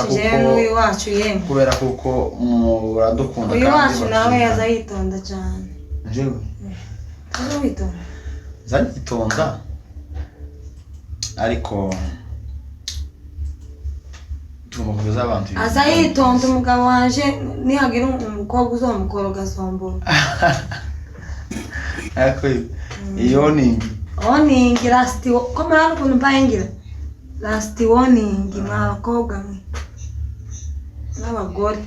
Kubera benshi jewe kuko- n'uyu wacu yemwe. Kubera kuko muradukunda. Uyu Kandi wacu nawe batuzirikana. yaza yitonda cyane. Njyewe? Aza witonda. Nza nitonda, ariko tugomba kugeza abantu ibintu. Aza yitonda umugabo wanje, nihagira umukobwa uzomukoroga azombora. Ariko iyo ni Warning, last, ko murabona ukuntu mbaye ngira last warning, mwa bakobwa mwe n'abagore,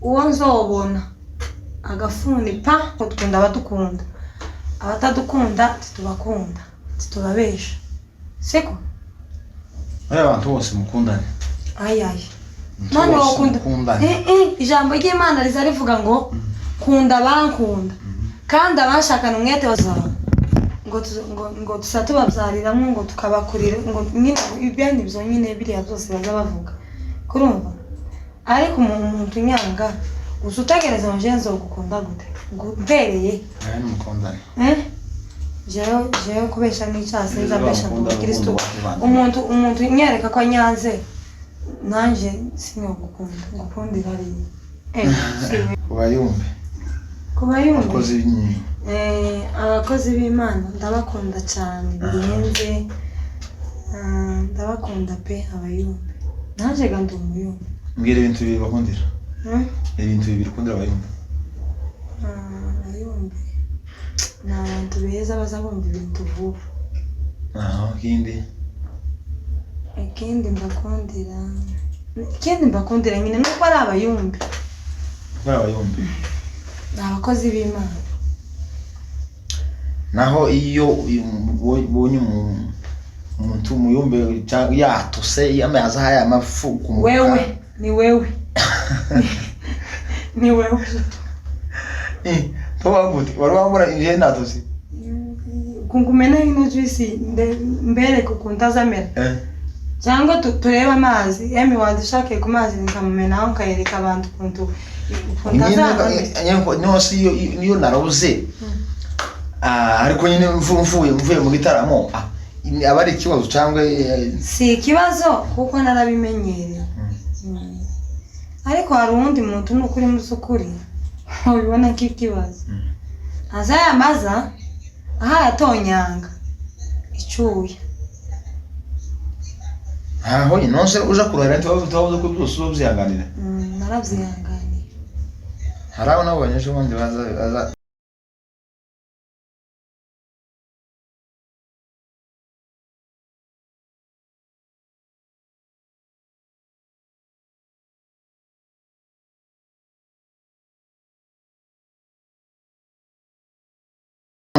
uwo nzobona agafuni pa. Dukunda abadukunda, abatadukunda titubakunda, titubabesha, siko? Muri abantu bose mukundane. Ayaye. Abantu None bose wokunda mukundane. Ijambo ry'Imana riza rivuga ngo kunda abankunda kandi abanshakana umwete bazawe, ngo tusa tubabyariramwo, ngo tukabakurira, ngo nyine ibyo ibyo nyine biriya byose baza bavuga, kurumva. Ariko umuntu unyanga uza utegereza ngo jewe nzogukunda gute? Mbereye Aya ni mukundane. Eh? Jewe kubesha n'icyaha sinza mbesha ngo Bakunda umukristo. urukundo. Umuntu unyereka ko anyanze, nanje sinogukunda, ngukundira ariye siwe. Kubayumbe. Kuba yumva. Abakozi b'inyigo. Abakozi b'Imana ndabakunda cyane birenze. Ah, ndabakunda pe, abayumbe. Nanje ga ndi umuyumbe. Mbwira ibintu bibiri bakundira. Hmm? Ibintu bibiri ukundira abayumbe. Ah, abayumbe ni abantu beza, baza bumva ibintu vuba. Aho ikindi? Ikindi mbakundira nyine nuko ari abayumbe. Kuri abayumbe. Ni abakozi b'Imana. Naho iyo ubonye umuntu umuyumbe yatose amazi ahaye amafu ku mufuka. Wewe ni wewe, ni wewe. Tuba gute wari wabura ije natose? Kungumena ino juice mbereke ukuntu azamera. Cyangwa turebe amazi emi wadushake ku mazi, nkamumenaho nkayereka abantu ukuntu Nyine azamera. Nyine niho si iyo niyo naroze. Ah, ariko nyine mvuye mu gitaramo, aba ari ikibazo cyangwa Si ikibazo kuko narabimenyereye. Ariko hari uwundi muntu ni ukuri mu by'ukuri ubibona nk'ikibazo, aza yamaza aha yatonyanga icyuya. Aho nyine nonse uja kurahira ntiwabuze ko byose uzobyihanganira. Narabyihanganiye. Hari abo nabonye ejo bundi baza.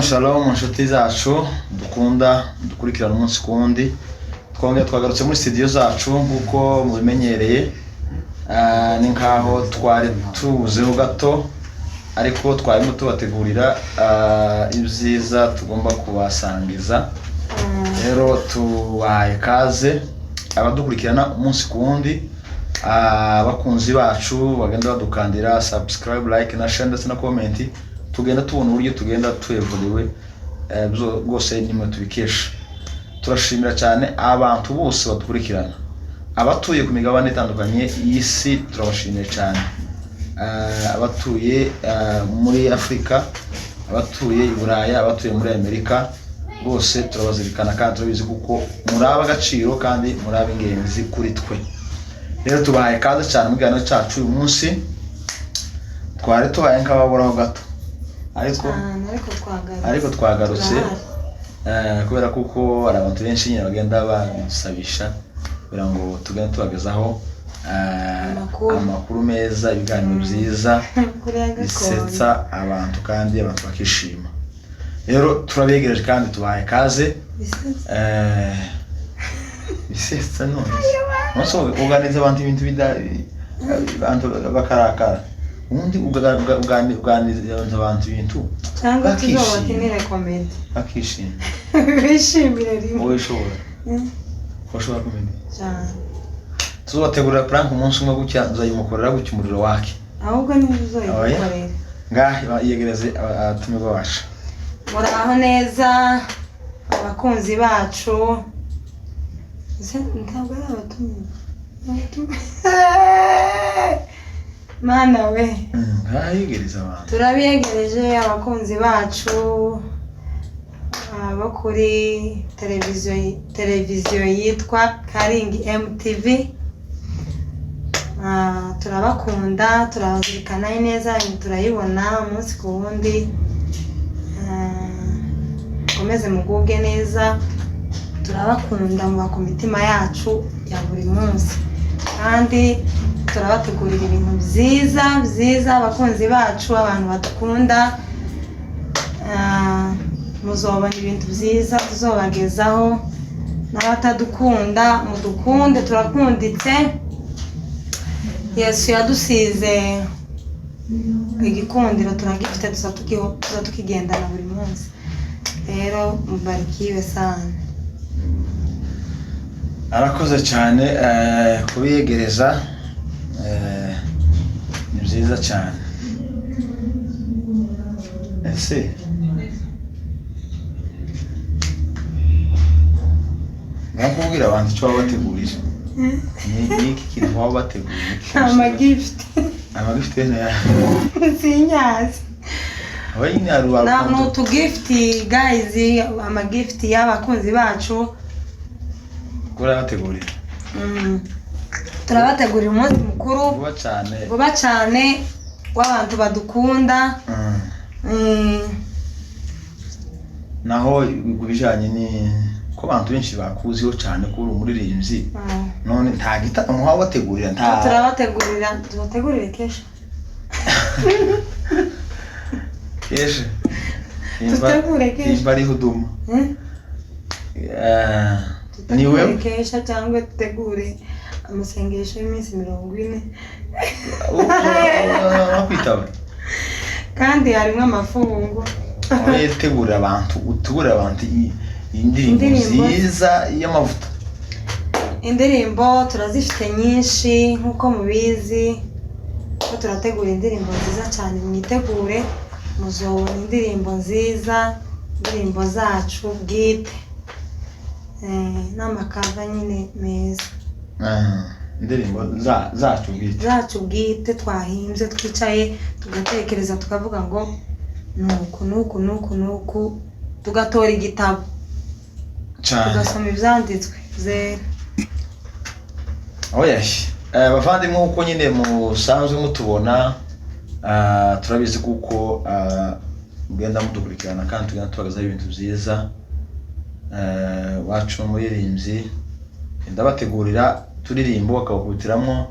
Shalom inshuti zacu dukunda, dukurikirana umunsi ku wundi. Twongera twagarutse muri studio zacu nk'uko mubimenyereye. Ni nkaho twari tubuzeho gato, ariko twarimo tubategurira ibyiza tugomba kubasangiza. Rero tubahaye kaze abadukurikirana umunsi ku wundi, abakunzi bacu bagenda badukandira subscribe, like na share ndetse na comment, tugenda tubona uburyo tugenda tuyevuriwe rwose nimwe tubikesha. Turashimira cyane abantu bose badukurikirana, abatuye ku migabane itandukanye y'isi, turabashimiye cyane. Abatuye muri Afurika, abatuye i Buraya, abatuye muri Amerika, bose turabazirikana kandi turabizi kuko muri ab'agaciro kandi muri ab'ingenzi kuri twe. Rero tubahaye kaze cyane mu kiganiro cyacu uyu munsi. Twari tubaye nk'ababuraho gato, ariko Cyane, ariko twagarutse. Ariko twagarutse. Turahari. Kubera kuko hari abantu benshi nyine bagenda badusabisha kugira ngo tugende tubagezaho Amakuru. amakuru meza, ibiganiro byiza Kuri ya gakondo. bisetsa abantu kandi abantu bakishima. Rero turabegereje kandi tubahaye kaze. Bisetsa. Bisetsa none umunsi uganiriza abantu ibintu bida, abantu bakarakara, ubundi uganiriza abantu ibintu Cyangwa bakishima. tuzobakinire comedy. Bakishima. Bishimire rimwe. Wowe ushobora, ushobora comedy? Cyane. Tuzobategurira prank umunsi umwe gutya, nzayimukorera gutya umuriro wake. Ahubwo niba uzoyikorera. Ngaha iyegereze abatumirwa bacu. Muraho neza abakunzi bacu. Ese ntabwo ari abatumirwa? Mana we. Ngayegereza abantu. Turabiyegereje abakunzi bacu bo kuri televiziyo yitwa Karingi MTV. Turabakunda, turabazirikana neza, turayibona umunsi ku wundi. Mukomeze mugubwe neza, turabakunda, muba ku mitima yacu ya buri munsi, kandi turabategurira ibintu byiza byiza. Abakunzi bacu, abantu badukunda, muzobona ibintu byiza tuzobagezaho. N'abatadukunda mudukunde, turakunditse. Yesu yadusize igikundiro, turagifite, tuza tukigendana buri munsi. Rero mubarikiwe sana. Arakoze cyane kubiyegereza, ni byiza cyane. Ese ngakubwira abantu icyo baba bategurije, ni iki kintu baba bateguriye? Amagifuti. Amagifuti nayo? Sinyazi. Aba nyine hari Ni utugifuti guys, amagifuti y'abakunzi bacu. Kurabategurira. Turabategurira umunsi mukuru vuba cyane. Vuba cyane, w'abantu badukunda. Naho ku bijyanye ni ko abantu benshi bakuziho cyane ko uri umuririmbyi, none nta gitaramo waba wabategurira? Nta? Turabategurira, tubategurire kesha. Kesha? Tutegure kesha. Imba ari huduma. Ni Tutegure wewe kesha cyangwa tutegure amasengesho y'iminsi 40. Wakwitaba. Kandi harimo amafungo. Tegura abantu, utegurira abantu indirimbo Indirimbo. nziza y'amavuta. Indirimbo turazifite nyinshi nk'uko mubizi ko turategura indirimbo nziza cyane. Mwitegure, muzobona indirimbo nziza, indirimbo zacu bwite, n'amakava nyine meza. Indirimbo zacu bwite. Zacu bwite twahimbye, twicaye tugatekereza, tukavuga ngo nuku nuku nuku nuku, tugatora igitabo cyane, tugasoma ibyanditswe zera. Oya, bavandimwe, nk'uko nyine musanzwe mutubona, turabizi kuko mugenda mudukurikirana kandi tugenda tubagezaho ibintu byiza. Wacu umuririmbyi ndabategurira turirimbo, bakabakubitiramo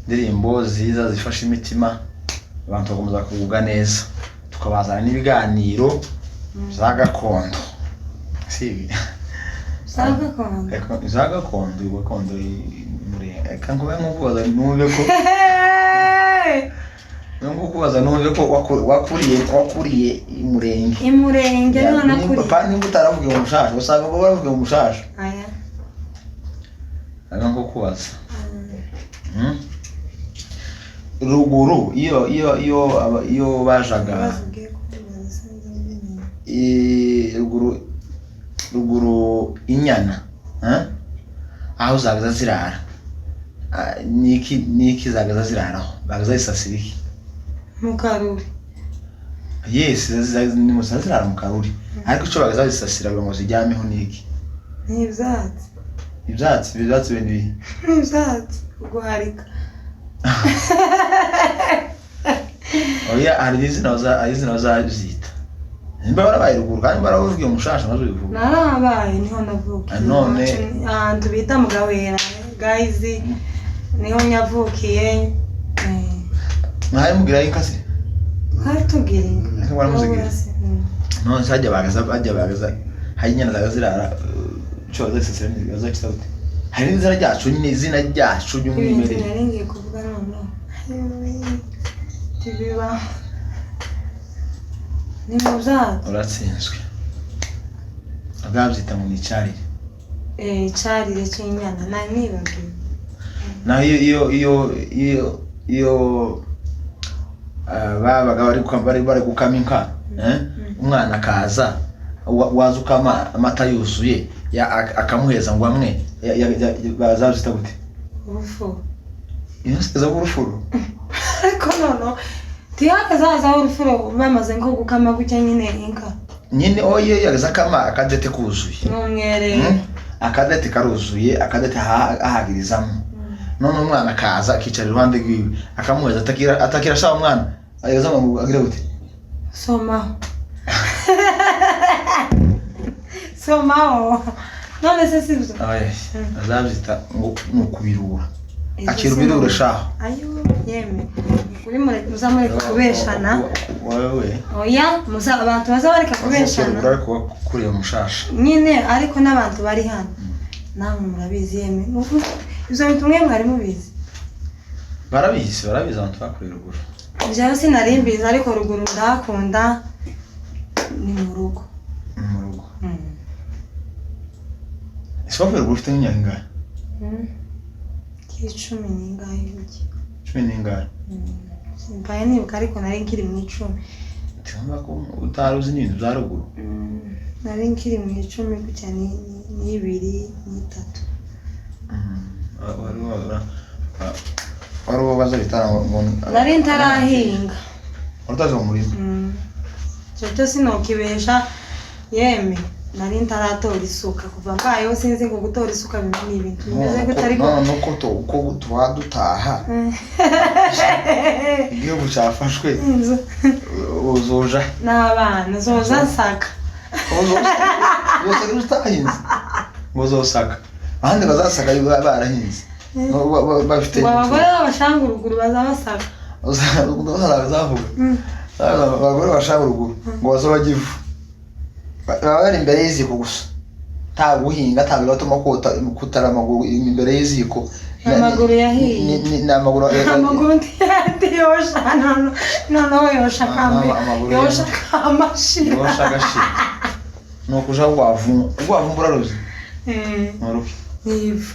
indirimbo nziza zifasha imitima, abantu bagakomeza kugubwa neza, tukabazana n'ibiganiro bya gakondo, si ibi? Za gakondo. Za gakondo, gakondo murenge. Reka nkube nkukubaza numve ko nkukubaza numve ko wakuriye imurenge. Imurenge niho nakuriye. Kandi nimba utaravugiye umushasha, usanga ngo baravugiye umushasha. Aya. Reka nkukubaza. Ruguru iyo iyo iyo iyo bajaga Ibibazo ugiye kubaza sinzi n'ibindi. Ruguru inyana, eh? Aho zagaza zirara, niki zagaza ziraraho, bagaza zisasira iki? Mu karuri. Yes, ni zirara mu karuri, ariko ico bagaza zisasira kugira ngo zijyameho niki? Ni ibyatsi. Ibyatsi bintu bihe? Ni ibyatsi guharika. Oya, hari izina bazazita nimba barabaye ruguru kandi baravugiye umushasha maze ubivuga. Narahabaye, niho navukiye. Ahantu bita mu Gahwera guys, niho nyavukiye. Mwari mugira inka se? Twari tugira inka. Inka baramuzigira? None se hajya bagaza hari inyana zaga zirara, ico bazisasira ni bazakita gute? Hari n'izina ryacu nyine, izina ryacu Ibintu ry'umwimerere. nari ngiye kuvuga noneho ntibiba, ni mu byatsi. Uratsinzwe, bwabyita ngo ni icyarire. Icyarire cy'inyana, nari nibagiwe. Naho iyo babaga bari gukama inka, umwana akaza, waza ukama amata yuzuye, akamuheza ngo amwe, bazazita gute? Urufuro. Inka zigeza urufuro. Ariko noneho tihakazazaho urufuro bamaze nko gukama gutya nyine inka. Nyine oye yageze akama akadete kuzuye. N'umwerere. Akadete karuzuye, akadete ahagirizamo. None umwana akaza akicara iruhande rwiwe, akamuheza atakira, atakira asaba umwana ageze ngo agire gute? Somaho, somaho, none se sibyo? Oya, azabyita ngo ni ukubirura. Akira ubirure shaho. Ayo yeme, kuri muzamureka kubeshana. Wowe. Oya, muza abantu baza bareka kubeshana. Urari kuba kureba umushasha. Nyine ariko n'abantu bari hano namwe murabizi yeme, ibyo bintu mwe mwari mubizi. Barabizi, barabizi abantu bakoreye ruguru. Njyewe sinari mbizi, ariko ruguru ndahakunda, ni mu rugo. Ni mu rugo. Ese wavuye ruguru ufite nk'imyaka ingahe? K'icumi n'ingahe burya. 11? Mbaye nibuka, ariko nari nkiri mu 10. Tumva ko utari uzi n'ibintu bya ruguru. Nari nkiri mu 10 gutya, n'ibiri n'itatu. Wari wari uwo baza bitana ngo Nari ntarahinga. Wari utazi mu murima. Icyo cyo sinokibesha yeme, nari ntaratora isuka. Kuva mbayeho sinzi ngo gutora isuka ni ibintu bimeze gute, ariko None uko uko tuba dutaha igihugu cyafashwe, Inzu. uzoja N'abana zoza nsaka. Uzosaka utahinze, ngo uzosaka ahandi bazasaka barahinze, bafite. Ngo abagore b'abashanga uruguru baza basaka. Bazavuga abagore bashaka ruguru ngo baze bajye ivu, baba bari imbere y'iziko gusa, nta guhinga, nta bibatuma kota kutara amaguru imbere y'iziko. Amaguru yahiye. Ni amaguru. Amaguru ntiyosha, noneho yosha kambi. Amaguru yosha kamashira. Yosha agashira ni ukuja rwavumbura ruzi nuruki. N'ivu,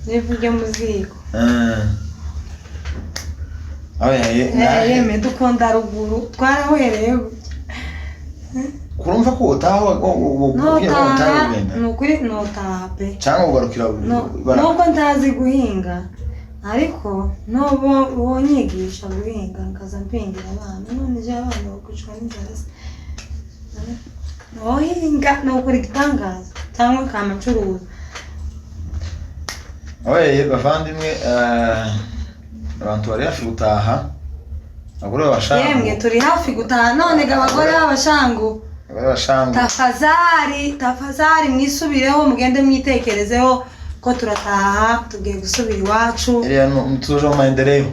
n'ivu ryo mu ziko. Yeme, dukunda ruguru, twarahereye gutya. Kurumva ko utaha Notaha. ugenda. Ni ukuri notaha pe. Cyangwa ugarukira Nubwo ntazi guhinga, ariko nubo wonyigisha guhinga nkaza mpingira abana, none ejo abana bakwicwa n'inzara se? Nohinga nokora igitangaza cyangwa nkama ncuruza. Oye bavandimwe, abantu bari hafi gutaha, abagore b'abashangu. Yemwe, turi hafi gutaha none ga abagore b'abashangu. Abagore b'abashangu. Tafazari, tafazari, mwisubireho, mugende mwitekerezeho ko turataha, tugiye gusubira iwacu. Iriya tuzoja mu maendeleo.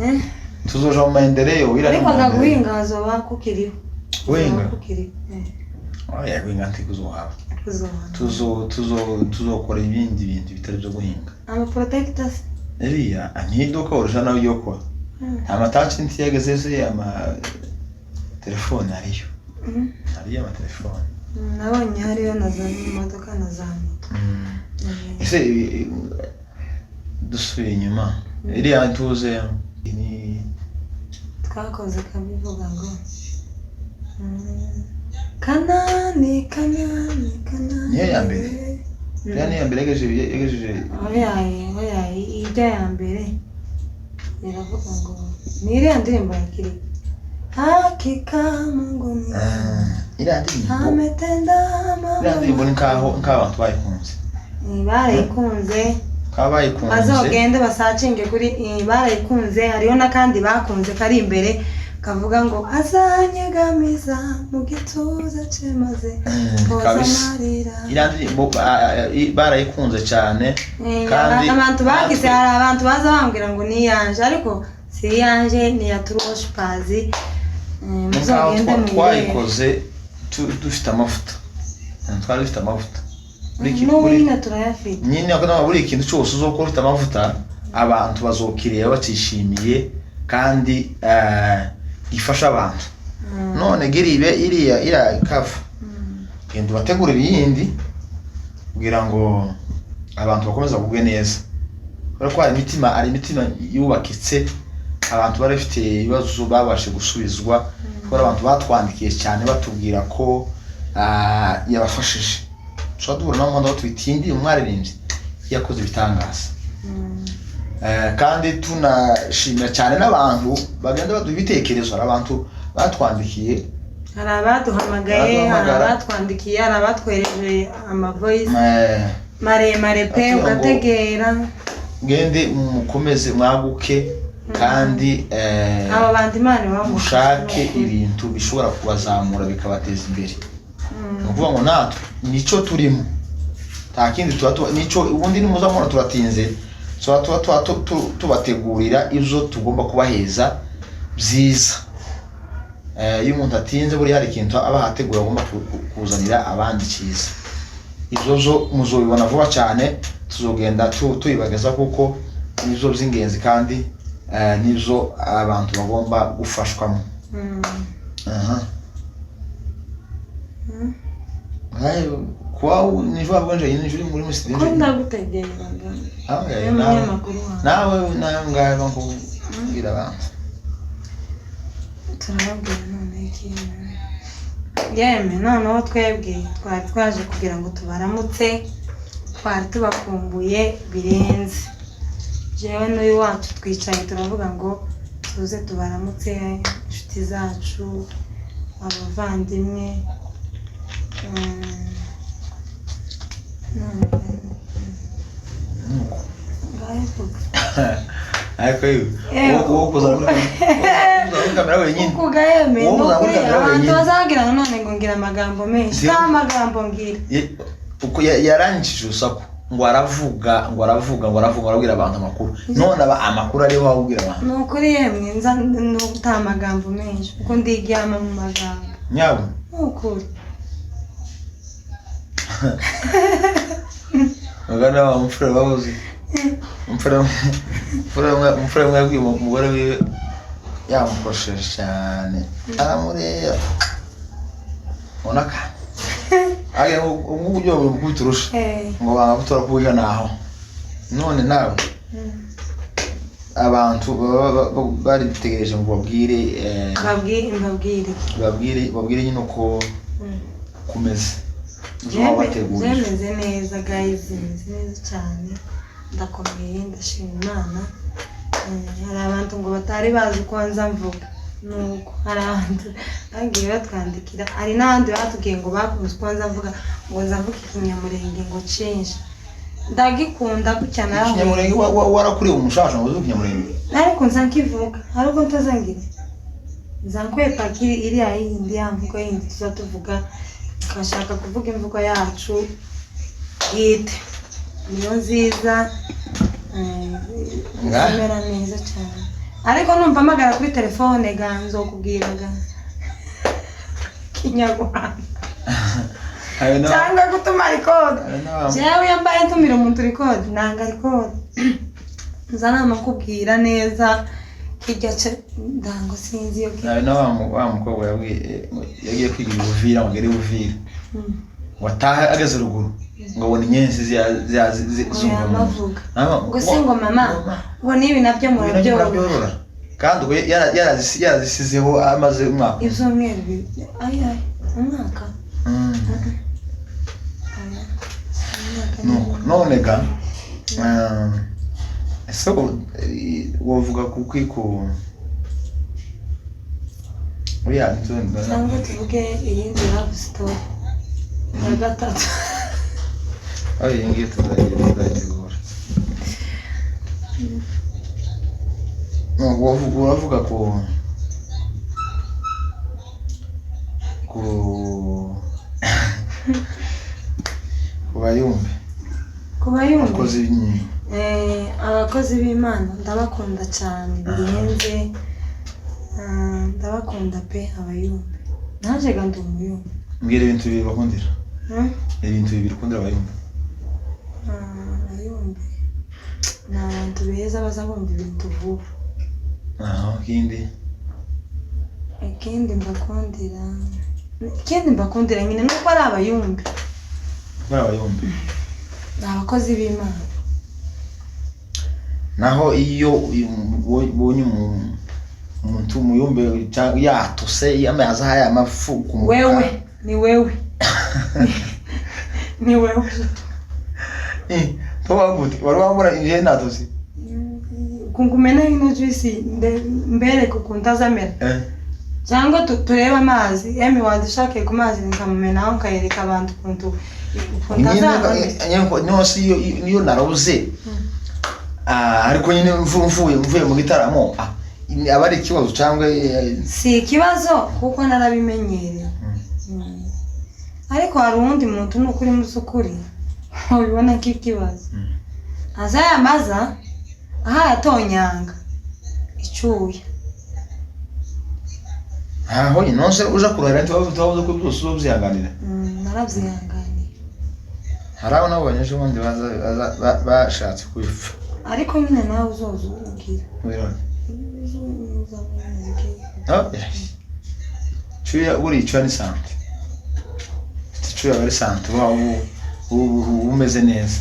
Eh? Tuzoja mu maendeleo iriya ni Ariko mu aga maendeleo. guhinga hazoba kukiriho. Guhinga? Hazoba kukiriho. Oya, guhinga ntikuzohaba. Kuzoba. Tuzo tuzo tuzokora ibindi bintu bitari byo guhinga. Ama protectors. Iriya ni iduka urusha nawe iyo kora amataci ntiyageze se, ama telefone ariyo. Ariyo amatelefone. Nabonye hariyo na za modoka na za moto. Ese dusubiye inyuma, iriya ntuze ni Twakoze kabivuga ngo Kanani, Kanani, Kanani. Niyo ya mbere? Iriya niyo ya mbere yagejeje. Oya, oya, ijya ya mbere iravuga ngo ni iriya ndirimbo ya kiri hakika Mungu ni Ah, iriya ndirimbo. ametenda mambo. Iriya ndirimbo ni nkaho abantu bayikunze. Ni barayikunze. Nkaho bayikunze. Bazogende basacinge kuri barayikunze. Hariho n'akandi bakunze kari imbere kavuga ngo azanyegamiza mu gituza cye maze koza Kabisa. amarira. Iriya ndirimbo barayikunze cyane. Kandi Abantu bagize, hari abantu baza bambwira ngo ni iyanje, ariko si iyanje, ni iya turoshipazi. Ni nkaho Muzogende muyirebe. twayikoze dufite amavuta. Twari dufite amavuta. N'ubu nyine turayafite. Nyine ako nama, buri kintu cyose uzokora ufite amavuta, abantu bazokireba batishimiye kandi gifasha abantu. None giribe iriya kava, genda ubategurire iyindi kugira ngo abantu bakomeze bagubwe neza, kubera ko hari imitima yubakitse, abantu bari bafite ibibazo babashe gusubizwa, kubera abantu batwandikiye cyane batubwira ko yabafashije. Tuba duhura n'umuhanda aho tubitindi umwaririmbyi yakoze ibitangaza. Kandi tunashimira cyane n'abantu bagenda baduha ibitekerezo. Hari abantu batwandikiye, hari abaduhamagaye, hari Abaduhamagara. abatwandikiye, hari abatwereje amavoice maremare pe, Atugira ngo- ugategera. Ngende mukomeze mwaguke kandi Aba bantu Imana ibaha mushake umugisha. ibintu bishobora kubazamura bikabateza imbere. Ni ukuvuga ngo natwe nicyo turimo, nta kindi tuba nicyo. Ubundi nimuzamura turatinze, tuba tubategurira ibyo tugomba kubaheza byiza. Iyo umuntu atinze, buriya hari ikintu aba ahategura agomba kuzanira abandi cyiza. Ibyo zo muzobibona vuba cyane, tuzogenda tubibageza kuko nibyo by'ingenzi kandi nibyo abantu bagomba gufashwamo. Aha. Nkaye kuba nijo wabonje nijo uri muri Ko studio. ndagutegeraga. Ah, niwe nawe munyamakuru wawe. Nawe ngahe bakubwira abantu. Turababwira none ikintu yemwe. Noneho twebwe twari twaje kugira ngo tubaramutse, twari tubakumbuye birenze. Jewe n'uyu wacu twicaye turavuga ngo tuze tubaramutse, inshuti zacu, abavandimwe. None Nuko. ngahe vuga. Ariko yewe, Yewe. wowe kuza muri kamera wenyine. Ukuga yemwe. Wowe Ni uza muri ukuri kamera abantu wenyine. bazagira ngo none ngo ngira amagambo menshi. Nta magambo ngira. Uko yarangije urusaku, ngo aravuga, ngo aravuga, ngo aravuga, ngo arabwira abantu amakuru. None aba amakuru ariho wabwira abantu. Ni ukuri yemwe, nza nta magambo menshi kuko ndiryama mu magambo. Nyabo. Ni ukuri. Mugana wa mfura babuze. Mfura umwe yabwiye umugore wiwe yamukosheje cyane, aramureba ubona ka age ngo uburyo bukubita urusha ngo banga gutora kuburyo naho none nawe abantu baba bari bitegereje ngo babwire Mbabwire, mbabwire. Babwire nyine uko kumeze uzo wabategurira. Byemeze neza guys, meze neza cyane, ndakomeye, ndashima Imana. Hari abantu ngo batari bazi uko nza mvuga, nuko hari abantu bagiye batwandikira, hari n'abandi batubwiye ngo bakunze uko nza mvuga, ngo nza mvuga ikinyamurenge ngo cinshi ndagikunda gutya nawe. Ikinyamurenge warakuriye umushasha ngo uzi ikinyamurenge? Ariko nza nkivuga, hari ubwo ntazangira nza nkwepa kiri iriya yindi ya mvugo yindi tuza tuvuga, tukashaka kuvuga imvugo yacu bwite, niyo nziza, Nga? imera neza cyane. Ariko numva amagara kuri telefone ga nzokubwira ga kinyarwanda Hari cyangwa gutuma record. hari Jewe iyo mbaye ntumira umuntu record, nanga record, nza nama kubwira neza kijya ce ndango sinzi iyo hari na wa mukobwa yabwiye yagiye kwiga i Buvira, ngo agere i Buvira, ngo atahe ageze ruguru ngo abone inyenzi zumva mu nzu. Yamavuga Nama- ngo se ngo mama ngo n'ibi nabyo Ibi nabyo murabyorora? murabyorora. Kandi ubwo yarazisizeho amaze umwaka. Ibyumweru bibiri, ayi ayi, umwaka. Aya, umwaka ni Nuko none ga ese wovuga kuki ku uriya Cyangwa tuvuge iyindi love story ya gatatu. Aho iyi ngiyi tuzayitegura. Nuko uravuga ku bayumbe. Ku bayumva. Abakozi b'inyuma. Abakozi b'Imana ndabakunda cyane birenze. Ah, ndabakunda pe abayumbe, naje ga ndi umuyumbe. Mbwira ibintu bibiri bakundira. Hmm? Ibintu bibiri ukundira abayumbe. Ah, abayumbe ni abantu beza baza bumva ibintu vuba. Aho ikindi? Ikindi mbakundira nyine nuko ari abayumbe. Muri abayumbe. Ni abakozi b'Imana. Naho iyo ubonye umuntu umuyumbe cyangwa yatose amazi ahaye amafu ku muka. Wewe ni wewe ni wewe. Tuba gute wari wambura inje natose. Kungumena ino juice mbereke ukuntu azamera. Cyangwa turebe amazi, emi wadushake ku mazi nkamumenaho nkayereka abantu ukuntu Nyine azamera. Nyine si iyo niyo naroze. Ariko nyine mvuye mu gitaramo, aba ari ikibazo cyangwa Si ikibazo kuko narabimenyereye. Ariko hari uwundi muntu ni ukuri musukuri ubibona nk'ikibazo. Aza yamaza aha yatonyanga icyuya. Aho nyine nonse uja kurahira ntiwabuze ko byose uzobyihanganira. Narabyihanganiye. Hari abo nabo banyuze ubundi bashatse kubipfa. Ariko nyine nawe uzoza ubwira. Cuya buriya icuya ni sante. Icuya aba ari sante, uba umeze neza.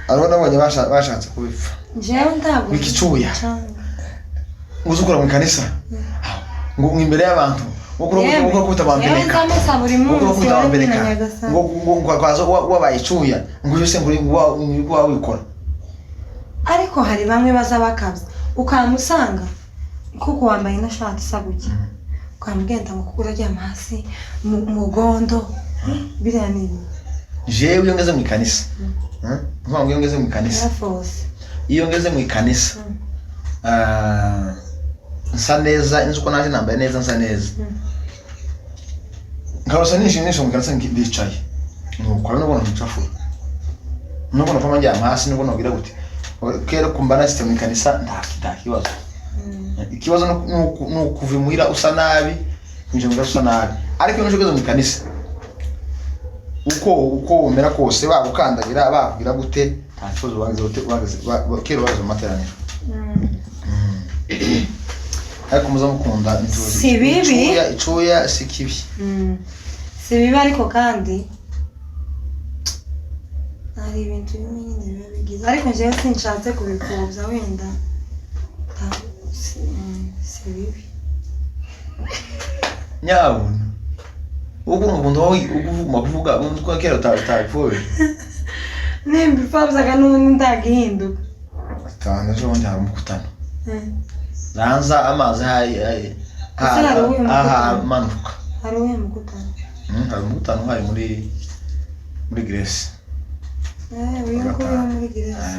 Hariho nabonye bashatse kubipfa. Njyewe ntabwo Wiki icuya. Uzi ukora mu ikanisa ngo imbere y'abantu ngo ukora Yewe nzamesa buri ngo munsi ukora wowe bambereka na Nyagasani. ngo kwaza wabaye icuya ngo yose ngo wa wikora. Ariko hari bamwe baza bakabya ukamusanga kuko wambaye ino shati isa gutya, ukamugenda ngo kuko uraryama hasi mu gondo biriya ni ibi. Jewe iyo ngeze mu ikanisa, nkuvuga ngo iyo ngeze mu ikanisa, Yarafose. iyo ngeze mu ikanisa, nsa neza, inzi uko naje nambaye neza, nsa neza. Nkarosa nishimye mu ikanisa ndicaye nuko hari n'ubona ncafuye nubona ko njyama hasi nubona ugira gute kera kumba nasite mu ikanisa nta kibazo. Ikibazo ni ukuva imuhira usa nabi kwinjira mu ikanisa usa nabi, ariko iyo ugeze mu ikanisa uko umera kose bagukandagira bakubwira gute nta kibazo wagize gute kera wagize mu materaniro. Ariko muza mukunda intuzi. Si bibi. Icuya si kibi. Si bibi ariko kandi hari ibintu bimwe nyine biba bigize, ariko njyewe sinshatse kubipfobya wenda si bibi. Nyabuna uko ukunda wowe uguma kuvuga uko kera utabipfobye. Nimba ipfobyaga n'ubundi ndagihinduka. Atanu ejo bundi hari umukutano. Ranza amazi Ese hari uwuhe mukutano? ahamanuka. Hari uwuhe mukutano? Hari umukutano uhari muri Grèce. Uyu nguyu wo muri Grèce.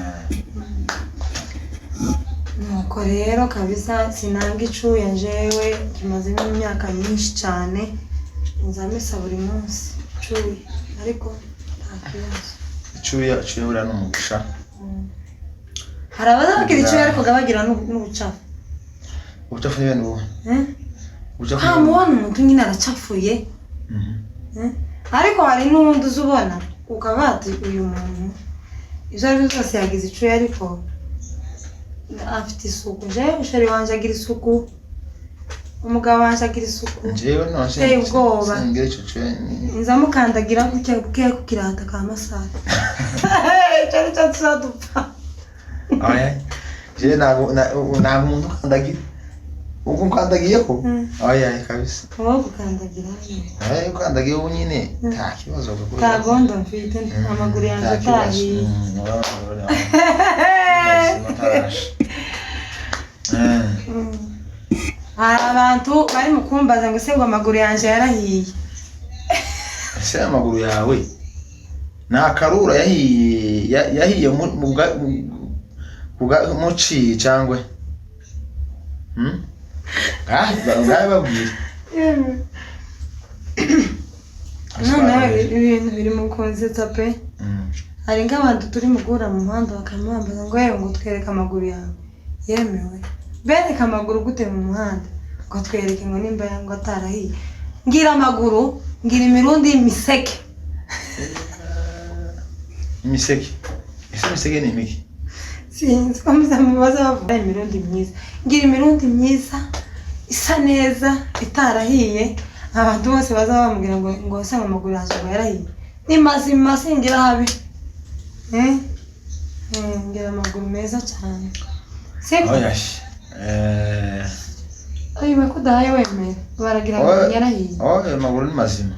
Nuko rero kabisa sinanga icuya njyewe kimazemo imyaka myinshi cyane nzamesa buri munsi icuya ariko nta kibazo. Icuya buriya ni umugisha. Hari abazabagira icuya ariko bagira n'ubucafu. Ubucafu ni bene ubu. Ubucafu. Nta mubona umuntu nyine aracafuye. Ariko hari n'uwundi uza ubona ukaba wati uyu muntu ibyo ari byo byose yagize icuya ariko afite isuku. Njyewe musheri wanjye agira isuku, umugabo wanjye agira isuku. Njyewe none Uteye ubwoba. singira icyo cuya. Nza mukandagira gutya bukeya ku kirata ka masare. Icyo ari cyo tuzadupfa. Oya. Njyewe ntabwo umuntu ukandagira. Ubwo ukandagiyeho? Oya kabisa. Wowe gukandagira Oya ukandagiye ubu nyine nta kibazo kuko nta gondo mfite, amaguru yanjye Nta kibazo. atahiye. Atarashe. Hari abantu bari mu kumbaza ngo ese ngo amaguru yanjye yarahiye. Ese amaguru yawe ni akarura yahiye yahiye muciye cyangwa ngahe babwire. Noneho ibintu biri mu kunsetsa pe. Hari nk'abantu turi mu guhura mu muhanda bakamwambaza ngo yewe ngo twereke amaguru yawe. Yemewe bereka amaguru gute mu muhanda ngo twereke ngo nimba ngo atarahiye. Ngira amaguru, ngira imirundi y'imiseke. Imiseke, ese imiseke ni imiki? Sinzi ko muzamubaza bavuga imirundi myiza. Ngira imirundi myiza isa neza itarahiye, abantu bose baza bamubwira ngo ngo ese ngo amaguru yanjye ngo yarahiye. Ni mazima singira habi. Ngira amaguru meza cyane. Siko Oya. Ayo ko udahaye wemera baragira ngo Oya. yarahiye. Oya amaguru ni mazima.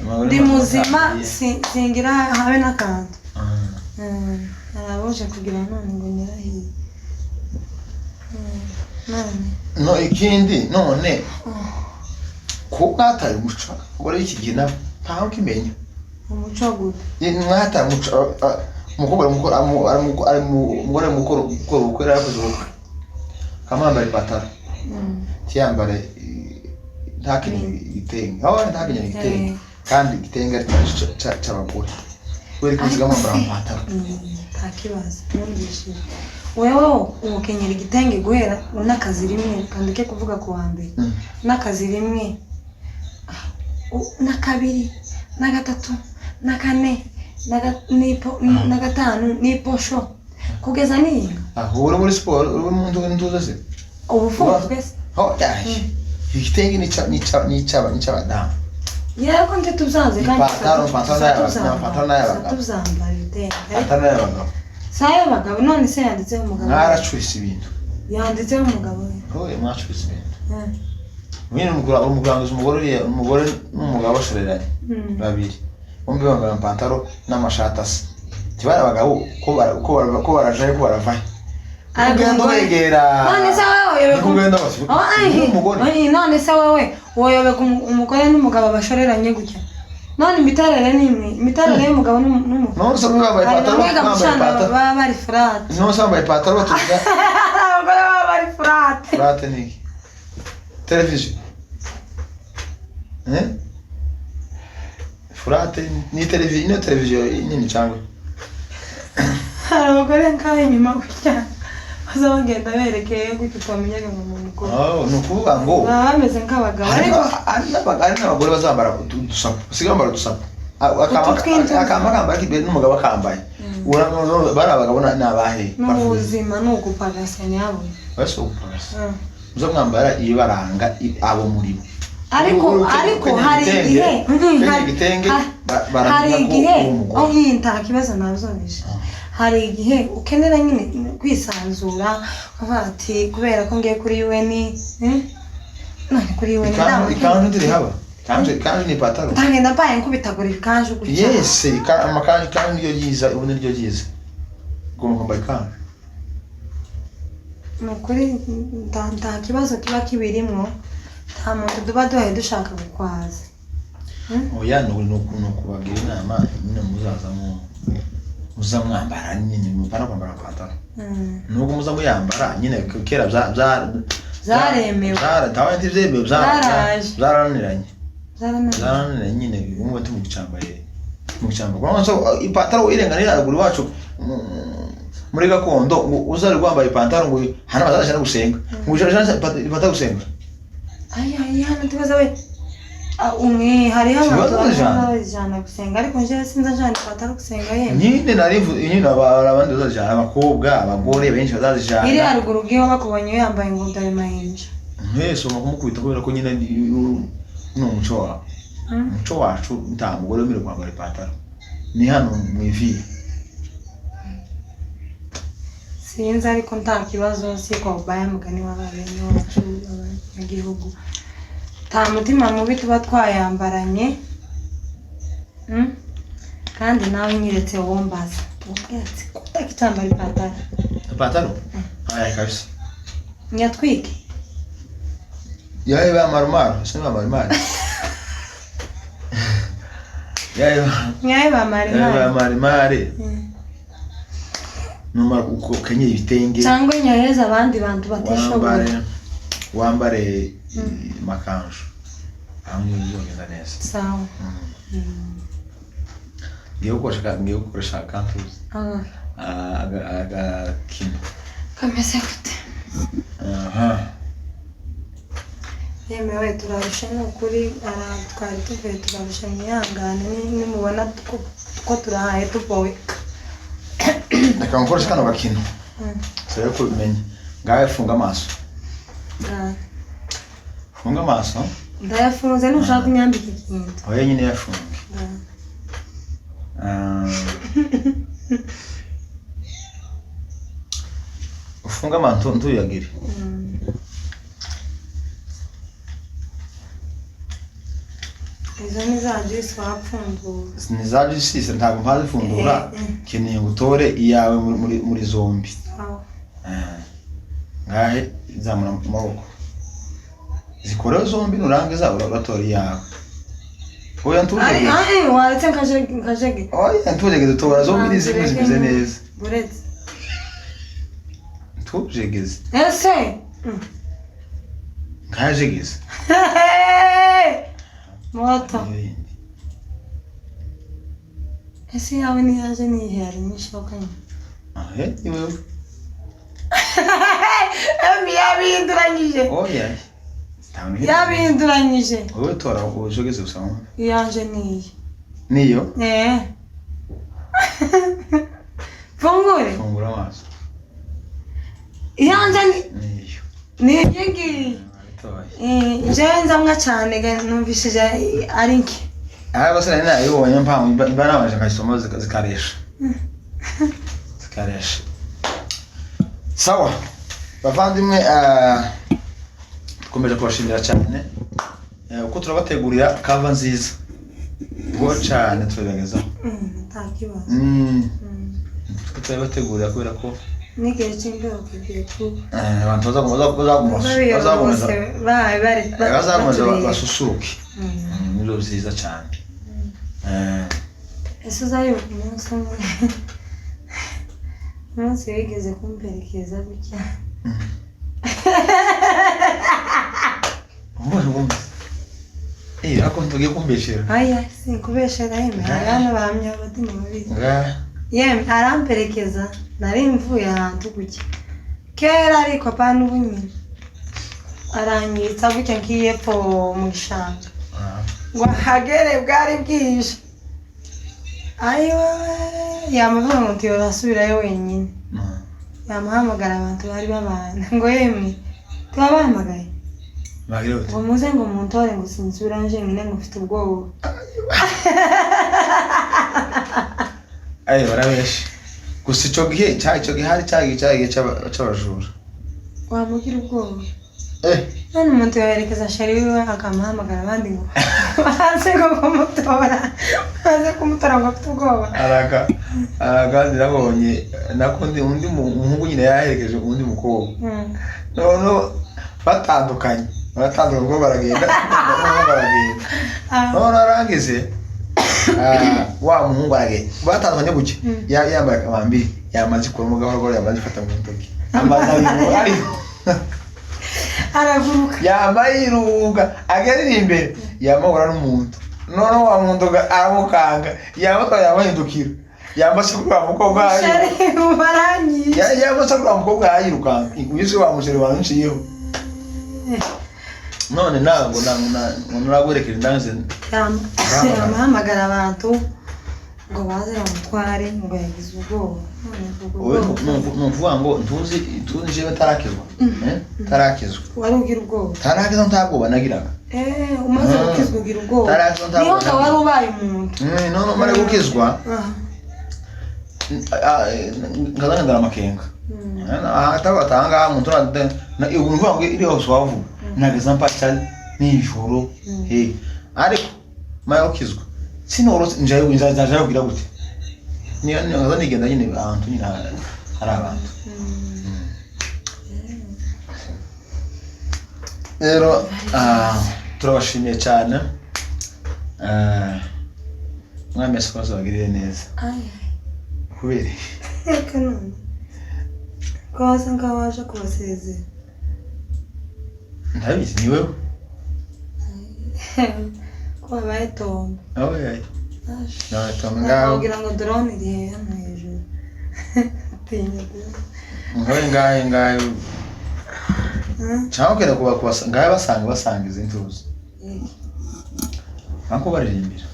Amaguru Ndi n'amaguru muzima, atangiye. singira habe n'akantu. Ah. Arabuje kugira none ngo nyirahiye. None No ikindi none ko mwataye umuco, abagore b'iki gihe nabo ntawe ukimenya. Umuco gute? Mwataye umuco, umukobwa umugore ari gukora ubukwe, yari yakoze ubukwe akamwambara ipataro, ntiyambare, ntakenyere igitenge, aho ntakenyere igitenge. Kandi igitenge ari c'abagore, kubera ko usigaye mwambara amapataro. Nta kibazo numvishije. Wewe umukenyera igitenge guhera n'akazi rimwe, kandike kuvuga ku wa mbere, n'akazi rimwe, na kabiri, na gatatu, na kane, na gatanu n'iposho kugeza niyinga. Aho uri muri siporo, uri mu ntuza se? Ubufunzwe se? Ho yaje igitenge ni c'abadamu. Yego, ntitubyanze kandi. Ipantaro, ipantaro n'ay'abagabo, ipantaro n'ay'abagabo. Tuzambara ibitenge. Ipantaro n'ay'abagabo. Si ay'abagabo. None se yanditseho umugabo? Mwaracurise ibintu. Yanditseho umugabo we. Hoye, mwacurise ibintu. Nyine umukuranguza umugore, uriya umugore n'umugabo bashoreranye, babiri bombi bambaye amapantaro n'amashati asa, ntibari abagabo ko barajayo, ko baravayo. Ariko Ugenda ubegera. None se wowe woyoberwa Niko ugenda bose. Oh, ai, Umugore. ai, none se wowe woyoberwa umugore n'umugabo bashoreranye gutya? None imiterere ni imwe, imiterere y'umugabo n'umugore. None se bambaye Hari ipantaro, bamwe bambaye gamucana ipantaro. baba bari furate. None se bambaye ipantaro batuvuga. Abagore baba bari furate. Furate ni iki? Televiziyo, eh, furate ni televiziyo, niyo televiziyo nini cyangwa? Hari abagore nk'aho inyuma gutya baza bagenda berekeye gutya, utamenyaga ngo ni umugore. Oh, ni ukuvuga ngo baba bameze nk'abagabo, hari ariko hari n'abagore bazambara udusapo, basigaye bambara udusapo. Utu tw'intuza. Akamba akambaye imbere n'umugabo akambaye. Bari abagabo ni abahe? N'ubuzima ni ugupagasa nyabuna. Basi ugupagasa, muza mwambara ibibaranga abo muri bo. Ariko ariko hari igihe Ukenyeye igitenge, baramenya hari ko igihe uri umugore. Oh, iyi nta kibazo nabzumvise. Hari igihe ukenera nyine kwisanzura, ukavuga ati kubera ko ngiye kuri UN, eh? None kuri UN Ikanzu ntirihaba, ikanzu ni ipataro. Ntagenda mbaye nkubitagura ikanzu gutya. Yes, amakanzu, ikanzu niryo ryiza, ubu niryo ryiza, ugomba kwambara ikanzu. Ni ukuri nta kibazo kiba kibirimwo, nta muntu tuba duhaye dushaka gukwaza. Oya, ni ukubagira inama nyine, muzaza muza mwambara nyine, mupana kwambara amapantaro. Nubwo muza muyambara nyine, kera Zaremewe. Ntawe ntibyemewe, Zaraje. byarananiranye. Zarananiye. Byarananiranye nyine, ubu tumucyambaye mucyambaye kuko so ipantaro irenganira haruguru iwacu muri gakondo, ngo uzari wambaye ipantaro ngo hano bazajya no gusenga, ngo ujane ipantaro gusenga. Ay, ay, hano tubaza we. Ah, umwe hariho abantu Ikibazo baza jana. babijana gusenga, ariko njyewe sinza njana ipantaro gusenga yemwe. Nyine narivu nyine abandi bazajana, abakobwa, abagore benshi bazazijana. Iri haruguru ubwiwe bakubonye yambaye ngo dore mahinja. Mwese ugomba kumukubita kubera ko nyine ni umuco wawe. Umuco wacu nta mugore wemerewe kwambara ipantaro, ni hano mu ivi. Sinzi, ariko nta kibazo, si kwa ubaya mugani w'ababene wacu abanyagihugu, nta mutima mubi tuba twayambaranye. Kandi nawe nyiretse wombaza ubwira ati kutakitambara ipantaro. Ipantaro aya kabisa. Nyatwike. Yaye ba marumaru, si ba marumaru, yaye nyaye bamara yaye ba imana. Marimari. Numara ukenyera ibitenge Cyangwa nyohereze abandi bantu batishoboye. Wambare makanju hamwe bizogenda neza. Sawa. Ngiye gukoresha akantuzi, agakino. Kameze gute? Aha. Yemewe, turarusha ni ukuri, aha twari tuvuye turarusha, mwihangane nimubona ko turahaye tuboweka. Reka nkoreshe kano gakino, turebe ko ubimenya. Ngawe funga amaso. Funga amaso. Ndayafunze, ntushaka kunyambika ikintu. Oya nyine, yafunge. Ah. Ufunge amaso ntuyagire. Izo ni za juice wapfunduye. Ni za juice, ntabwo mpazifundura. Nkeneye ngo utore iyawe muri zombi. Sawa. Ngahe zamura amaboko, zikoreho zombi, nurangiza uratora iyawe. Oya, Ari ntujegeze. ari waretse nkajege nkajege. Oya, ntujegeze, tora zombi, ni zimwe zimeze neza. Buretse. Ntujegeze. Ese. Nkajegeze. Moto. Niyo yindi. Ese yawe niyaje niyihe hari nyinshi kanya? Ahe, ni wewe. Emi yabihinduranyije. Oya, ntabwo. Yabihinduranyije. Wowe tora ujegeze gusa wumve. Iyanje niyi. Niyo. Eh. Fungure. Fungura amaso. Iyanje ni Niyo. ni iyi ngiyi. Toye. Njyewe nzamwa cyane numvishije ari nke. Aha bose nari nayibonye, mpamvu mba nabanje nkayisoma zikaresha zikaresha. Sawa bavandimwe, dukomeje kubashimira cyane, uko turabategurira kava nziza ubwo cyane turabibagezaho. Nta kibazo. Uko turabibategurira kubera ko N'igihe cy'imbeho kigiye kuba. Abantu bazakomeza Babaye bari bazakomeza batureba. basusuruke. Nibyo byiza cyane. Ese uzayoba umunsi umwe, umunsi wigeze kumperekeza gutya? Mbona ubundi ariko ntugiye kumbeshera. Aya, sinkubeshera yemwe, hari hano bahamya abadini babiri. Nga. Yemwe aramperekeza, nari mvuye ahantu gutya kera, ariko apana ubu nyine, aranyitsa gutya ngiye epfo mu gishanga ngo ahagere bwari bwije, ayiwe, yamavuga ngo ntiyora asubirayo wenyine. Yamuhamagara abantu bari babana ngo yemwe tubabahamagaye Bagira bate? Ngo muze, ngo muntore, ngo sinsubira njyenyine, ngo mfite ubwoba. Ayi, barabeshe gusa. Icyo gihe hari cya gihe cy'abajura. Wamugira ubwoba. Eh. None umuntu yoherekeza chéri wiwe akamuhamagara abandi ngo baze ngo kumutora, baze kumutora, ngo afite ubwoba. Araka nabonye nako undi umuhungu nyine yaherekeje undi mukobwa. Noneho batandukanye, baratandukanye, umukobwa aragenda, umuhungu aragenda. Noneho arangize, wa muhungu aragenda, batandukanye gutya. Yambaye akamambiri, yamaze ikuramo gahoro gahoro, yamaze ifata mu ntoki, amaze ariho. Araguruka. Yambaye irunga, agera imbere yamahura n'umuntu, noneho wa muntu aramukanga, yamutwaye, yamahindukira, yambase kuri wa mukobwa. Chéri baranyishe. Yambase kuri wa mukobwa yirukanga, uyu wa musore wanciyeho none ntabwo naraguherekeje ndanze. Yamuhamagara abantu ngo baze bamutware, ngo yagize ubwoba. None ubwo Wowe bwoba ni ukuvuga ngo ntuzi jewe tarakizwa. Eh? Tarakizwa. Wari ugira ubwoba? Tarakizwa, nta bwoba nagiraga. Eh, umaze gukizwa ugira ubwoba? Tarakizwa, nta Niho bwoba. ngo wari ubaye umuntu. None umara gukizwa, nkaza ngendana amakenga. Ahangaha umuntu uvuga ngo iri hose wavuga nageza mpaca nijoro. Ariko mara gukizwa sinorose, njayo nzaja kugira gute? Niyo nkaza nigenda nyine ahantu nyine hari abantu. Rero turabashimiye cyane. Mwami Yesu abagirire neza. Ay, Kubera reka none ko wasa nkaho waje kubasezera. Ndabizi, ni wewe. Ko babaye tombe. Oya, nawe tombe ngaho. Kugira ngo drone iri hano hejuru, tinya drone. Ngahe ngahe ngahe. Cyangwa ukenda kuba kubasa ngahe, basanga izi ntuzi. Yego. Nako baririmbira.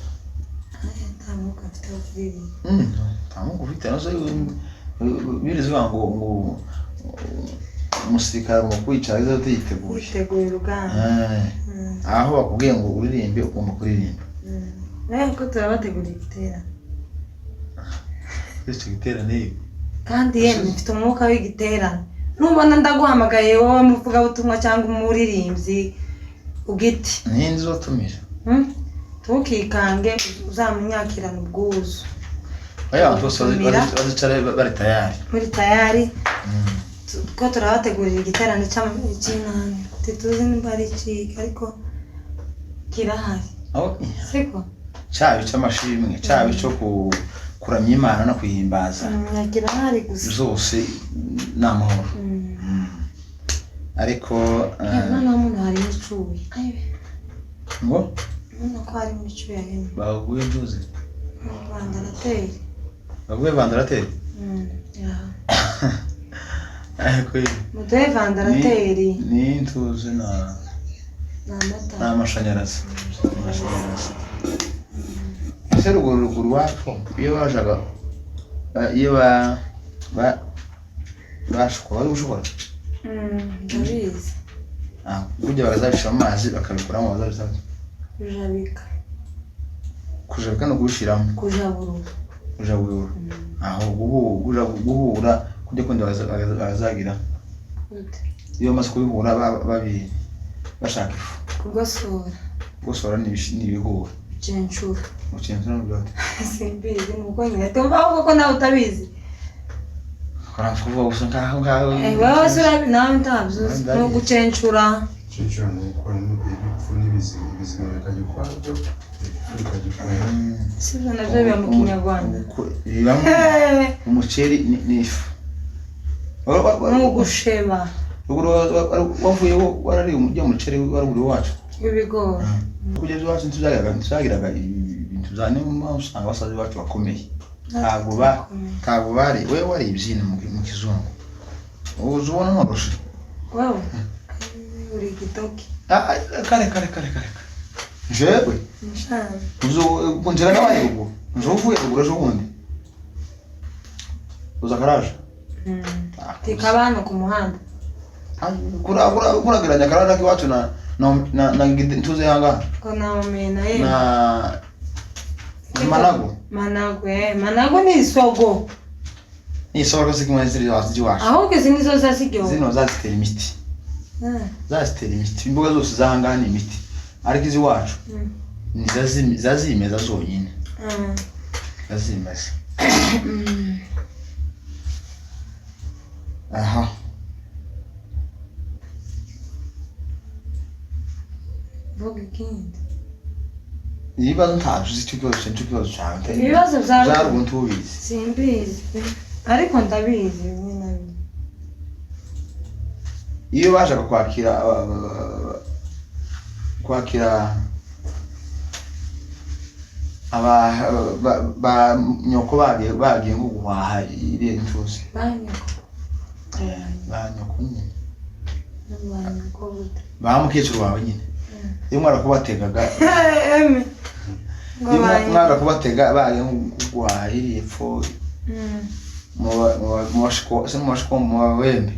Ay, nta mwuka mfite wo kuririmba. Nta mwuka ufite nazo biriza uvuga ngo umusirikare agomba kwicara aza yiteguye. Witeguye urugamba. Aho bakubwiye ngo uririmbe, ugomba kuririmba. Nawe ko turabategurira igiterane. Icyo giterane. Kandi yemwe mfite umwuka w'igiterane, nubona ndaguhamagaye wowe muvugabutumwa cyangwa umuririmbyi ugiti. Ninde uzotumira? Hmm? Ntukikange, uzamunyakirana ubwuzu. Oya, abantu bose Tumira. Bazicare bari tayari. Muri tayari ko turabategurira igiterane cy'inani, ntituzi nimba ari ikiki ariko kirahari. Aho Siko? Cyaba icy'amashimwe, cyaba icyo kuramya Imana no kuyihimbaza. Kirahari gusa. Zose ni amahoro. Ariko Noneho muno harimo icuya. Ayiwe. Ngo? Urabona ko harimo icuya rimwe. Baguye ntuzi. Vandarateri. Baguye vandarateri. Ariko Muduhe vandarateri. Ni intuzi na Ni amata. Ni amashanyarazi. Amashanyarazi. Ese ruguru iwacu iyo bajaga iyo ba ba bashukwa bari gushobora Ndabizi. Ah, burya bakazabishyira mu mazi bakabikuramo bazabishyira Kujabika. Kujabika no kubishyiramo. Kujaburura. Kujaburura aho guhura kujya kundi bakazagira Gute? Iyo bamaze kubihura bashaka ifu. Kugosora. Kugosora ni ibihura. Cencura. Gucensura ni byote. Simbizi, ni uko nyine tumva ahubwo ko nawe utabizi. Kuranza kuvuga gusa nkaho ngaho. Wowe se urabi nawe ntabyo uzi. Ndabizi. Ni ugucencura. Cecura ni ugukuramo ibipfu n'ibizima, ibizima bikajya ukwabyo, ibipfu bikajya ukwabyo. Sibyo, nabyo biba mu Kinyarwanda. Bibamo umuceri ni ifu. Ni ugusheba. Ruguru wavuye warariye umujyi umuceri wa ruguru iwacu. W'ibigori. Kugeza iwacu ntituzagiraga ibintu bya niyo mpamvu usanga abasaza iwacu bakomeye. Ntabwo bari we wari ibyino mu kizungu. Uzi ubona nkoroshe. Wowe uri igitoki. Ah, kare kare kare kare. Jewe Nshana. uzi nzira nabaye ruguru. Nje uvuye ruguru ejo bundi. Uza karaje. Tikaba hano ku muhanda. Kurageranya karaje k'iwacu na ntuze yanga Ko nawumena ye. Na Manago. Manago, Manago ni isogo. Ni isoko zikimwe ziri iwacu. Ahubwo izi nizo zaziryoha. Zino zazitera imiti. Zazitera imiti. Imboga zose zahangaha ni imiti. Ariko iziwacu ni zazimeza zonyine. Zazimeza. Aha. Vuga ikindi. Ibibazo ntabyo uzi, icyo kibazo nicyo kibazo cyawe. Ibibazo bya bya ruguru ntubizi. Simbizi pe. Ariko ndabizi bimwe na bimwe. Iyo bajaga kwakira kwakira aba ba nyoko bagiye nko guhaha iriya ntuzi. Ba nyoko. Ba nyoko nyine. Ba nyoko gute? Ba mukecuru wawe nyine. Iyo mwara kubategaga Emi. Ngo iyo ba nyoko. mwara kubatega bagiye nko guhaha iriya epfo mu bashiko se mu bashiko mu babembe.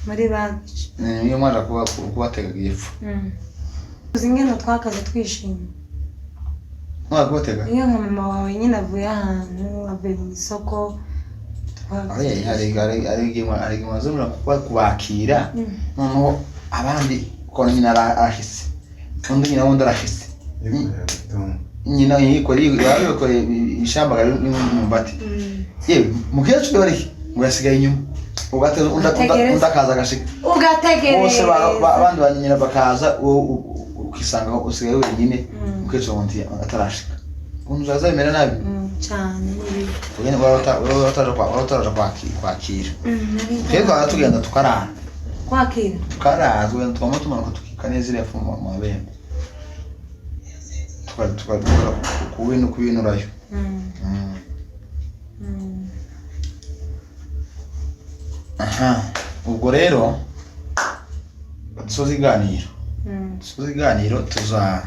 Muri bagice. Iyo mwara kubategaga epfo. Uzi ingene twakaze twishimye. Mwara kubatega. Iyo nka mama wawe nyine avuye ahantu, avuye mu isoko, Hari igihe mwazamura kubakira noneho abandi ukabona nyina arashitse undi nyina wundi arashitse. Yikorera imitungo. Nyina yikoreye yikoreye ishyamba n'imyumbati. Yewe mukecuru bari ngo yasigaye inyuma ugateza undi akaza agashika Ugategereza. Bose abandi ba nyina bakaza wowe ukisanga usigaye wenyine mukecuru wundi atarashika ukuntu uzaza bimera nabi. Cyane ni bibi. Ugende wari utaraja kwakira. Twebwe twaba tugenda tukarara. Kwakira. Tukarara tugenda twama tumanuka tukika neza iriya fu mu mabembe tukora kubinurayo. Aha ubwo rero dusoza iganiro. Dusoza iganiro tuza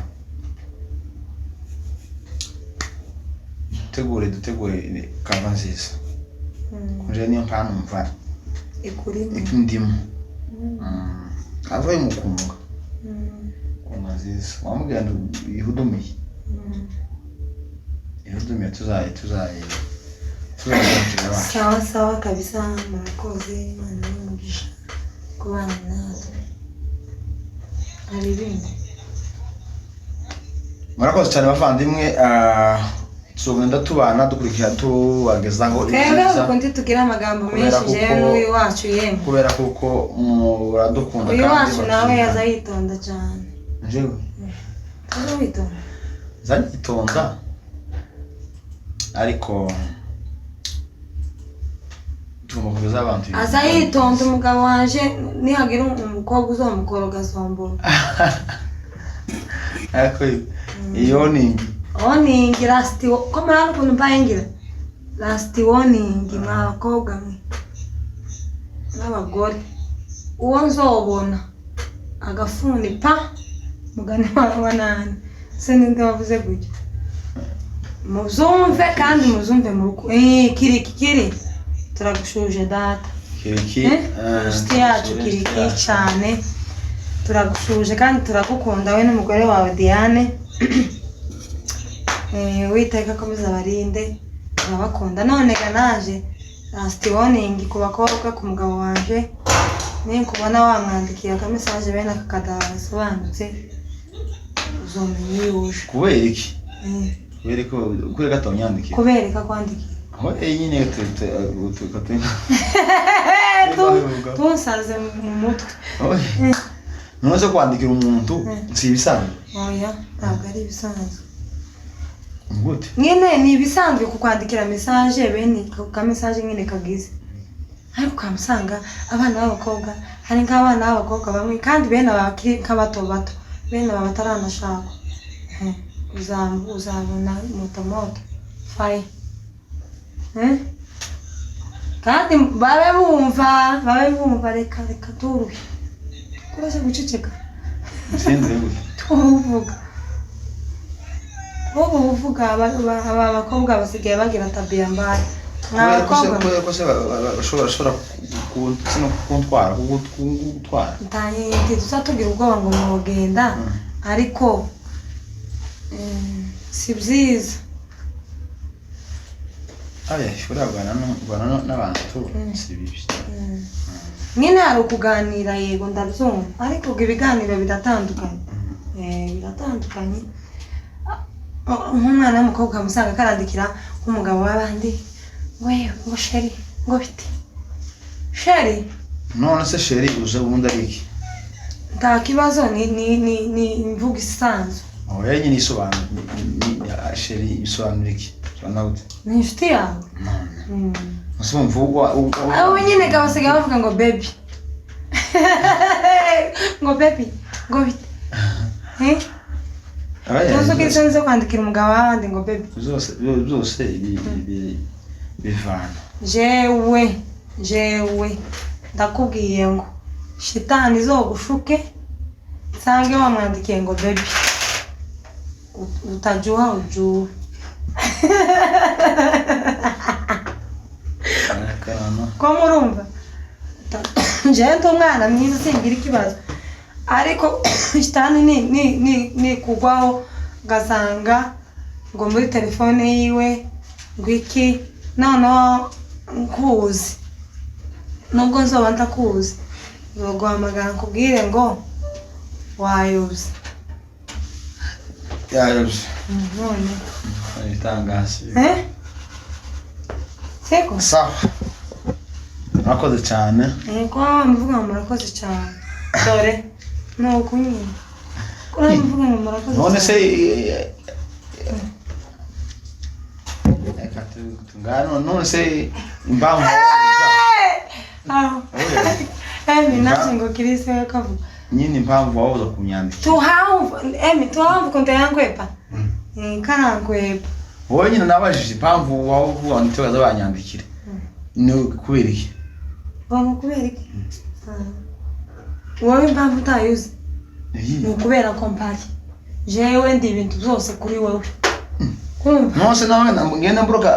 dutegure kava nziza. Nje niyo nkanumva Ikurimo. Indimu kava y'umukunga kunga nziza wamubwira ngo ihudumiye. Ihudumiye tuzaye tuzaye tuzaye. Sawa sawa kabisa, murakoze, Imana ibahe umugisha kubana natwe. Hari ibindi? Murakoze cyane bavandimwe, tuzogenda tubana dukurikira tubagezaho Twebwe ibyiza ukundi tugira amagambo Kubera menshi, jewe kuko- n'uyu wacu yemwe. Kubera kuko muradukunda. Uyu Kandi wacu nawe batwita. yaza yitonda cyane. Jewe Aza witonda. Nza ariko tugomba kugeza abantu ibintu Aza yitonda umugabo wanje, nihagira umukobwa uzomukoroga azombora. Ariko iyo ni Warning, last, ko murabona ukuntu mbaye ngira last warning, mwa bakobwa mwe n'abagore, uwo nzobona agafuni pa mugani wa nani se, ninde wavuze gutya? Muzumve kandi muzumve mu ruku kiriki kiri turagushuje data. Kiriki. Eh? Inshuti yacu Kiriki cyane, turagushuje kandi turagukunda, we n'umugore wawe Diane. Uwiteka akomeze abarinde, turabakunda. None ga naje last warning ku bakobwa, ku mugabo wanje, ninkubona wamwandikiye akamesaje bene aka kadasobanutse, uzomenya iyo uje. Kubera iki? Kubera ko kubera gatonyandikiye. Kubereka kwandikiye. Aho nyine Tunsaze mu mutwe. None se kwandikira umuntu si ibisanzwe? Oya, ntabwo ari ibisanzwe. Gute? Nyine ni ibisanzwe kukwandikira message bene ka message nyine kagize, ariko ukamusanga abana b'abakobwa, hari nk'abana b'abakobwa bamwe kandi bene aba bakiri nk'abato bato, bene aba bataranashakwa. Uzabona moto moto fire. Kandi babe bumva, babe bumva, reka reka turuhe kurashya guceceka. Sinzi gute. Tuvuga ubu uvuga aba bakobwa basigaye bagira tabia mbaya, mwa Kubera ko se bakobwa. Kubera ko se bashobora kuntwara, kugutwara. Ntituza tugira ubwoba ngo mwogenda, ariko si byiza. Aya shobora kuganira n'abantu si bibi. Nyine hari ukuganira, yego ndabyumva, ariko ubwo ibiganiro biratandukanye. Biratandukanye. Nk'umwana w'umukobwa ukamusanga karandikira nk'umugabo w'abandi ngo yewe, ngo chéri, ngo bite chéri. None se chéri uze ubundi ari iki? Nta kibazo, ni imvugo isanzwe. Oya nyine isobanura chéri isobanura iki? Isobanura gute? Ni inshuti yawe. None ese wumva Abo nyine ga basigaye bavuga ngo baby, ngo baby, ngo bite. Eh? Oya, Tuzi ko isoni zo kwandikira umugabo w'abandi ngo baby. Byose byose bivana. Jewe jewe ndakubwiye ngo shitani izogushuke nsange wamwandikiye ngo baby. Utajuha ujuwe. Akarano. Ko murumva jewe ndi umwana mwiza, singira ikibazo, ariko shitani ni kugwaho ugasanga ngo muri telefone yiwe ngo iki, noneho nkuzi, nubwo nzoba ntakuzi, nzoguhamagara nkubwire ngo wayobye. Yayobye. None Ibitangaza. Eh, siko? Sawa, murakoze cyane. Ko muvuga ngo murakoze cyane, dore ni uku nyine ko muvuga ngo murakoze None se cyane. Reka tungane. None se impamvu Aho. Oya. Emi naje ngo kirisi we kavuga. Nyine impamvu wabuza kunyandikira. Tuhamvu emi, tuhamvu konte yankwepa. Karankwepa. Wowe nyine nabajije impamvu waba uvuga ngo ntibakaza banyandikira, ni kubera iki? Ngo kubera iki? Ah. Wowe impamvu utayuzi ni ukubera ko mpari jewe, ndi ibintu byose kuri wowe, kumva? None se nawe ngenda mburoka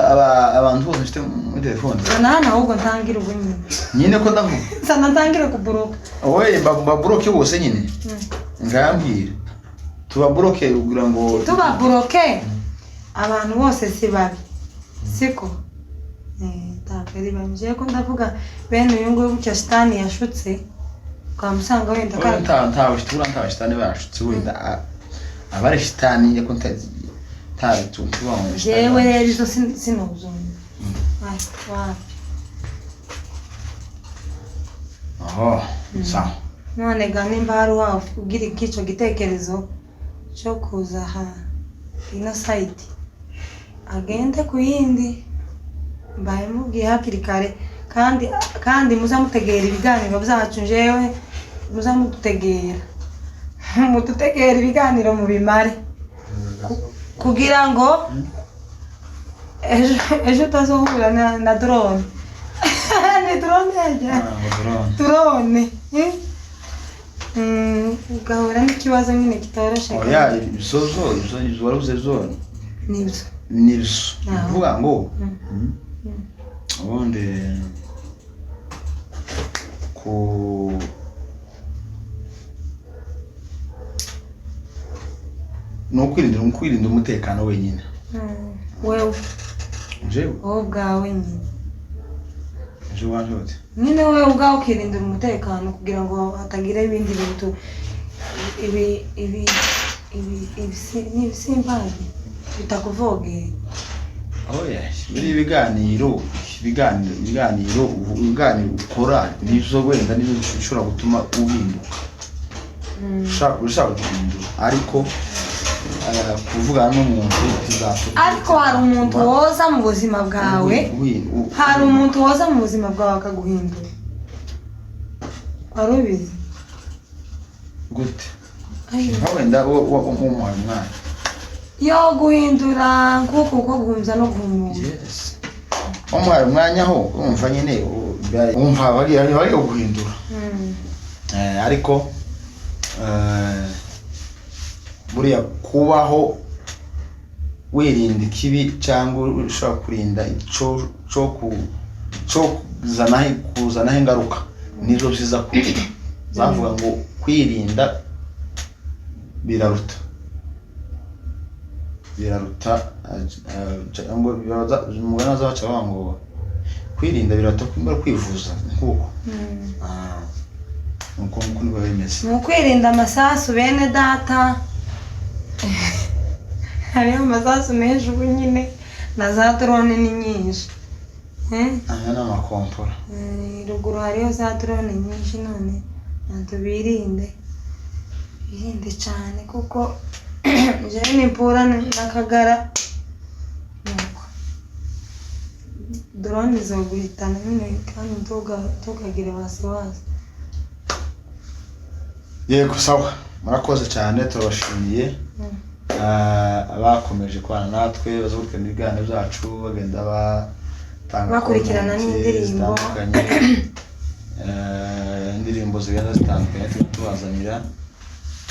abantu bose mfite muri telefone? Zana hano ahubwo ntangire ubu nyine. Nyine ko ndavuga. Zana ntangire kuburoka. Wowe baburoke bose nyine, ngambwira tubaburoke kugira ngo Tubaburoke abantu bose si babi, siko? Ntabwo ari babi. Jewe ko ndavuga bene uyu nguyu gutya shitani yashutse, ukamusanga wenda Wowe nta buriya nta bashitani bashutse wenda. Aba ari shitani yako ntari tuvuga ngo shitani. Jewe rero izo sinozumva. Ay, wapi. Oho, sawa. None ga nimba hari uwawe ugira ico gitekerezo cyo kuza aha ino site, agende ku yindi, mbaye mubwiye hakiri kare. Kandi muzamutegera ibiganiro byacu, njewe muzamudutegera, mudutegera ibiganiro mubimare kugira ngo ejo utazohura na drone. Ni drone yajya. Ah, ngo drone. Drone, eh? Ugahura n'ikibazo nyine kitoroshe. Oya, izo zo izo waravuze zo Nibyo. Nibyo. Ah. Kuvuga ngo ubundi ku ni ukwirinda umutekano wenyine. Wewe Jewe wowe ubwawe nyine. Jewe wanje gute? Nyine wowe ubwawe ukirindira umutekano kugira ngo hatagira ibindi bintu ibi ibi ibi ibisi n'ibisimbazi bitakuvogera. Oya, muri ibiganiro ukora nizo wenda nizo bishobora gutuma uhinduka. Ushaka guhindura, ariko kuvugana n'umuntu bizatuma Ariko hari umuntu woza mu buzima bwawe, hari umuntu woza mu buzima bwawe akaguhindura, wari ubizi? Gute? Ayo. Nka wenda umuhaye umwana. Yo guhindura nk'uku ko guhumza no guhumura. Yes, umuhaye umwanya ho urumva nyine wumva bagiye guhindura. Ariko buriya kubaho wirinda ikibi cyangwa ushobora kurinda ico cyo kuzanaho ingaruka nizo ziza kuruta. Zavuga ngo kwirinda biraruta cyangwa umugani bazabaca bavuga ngo kwirinda biraruta kwivuza nk'uko. Nuko nguko niko bimeze. Ni ukwirinda amasasu, bene data. Hariho amasasu menshi ubu nyine, na za drone ni nyinshi. Eh? Aya ni amakompora. Ruguru hariho za drone nyinshi, none abantu birinde, birinde cyane, kuko jewe nimpura n'akagara nuko drone izoguhitana nyine, kandi ntukagire wasiwasi. Yego, sawa, murakoze cyane, turabashimiye. Abakomeje kubana natwe bazakurikirana ibiganiro byacu, bagenda batanga Bakurikirana comments n'indirimbo. zitandukanye. Indirimbo zigenda zitandukanye tujya tubazanira.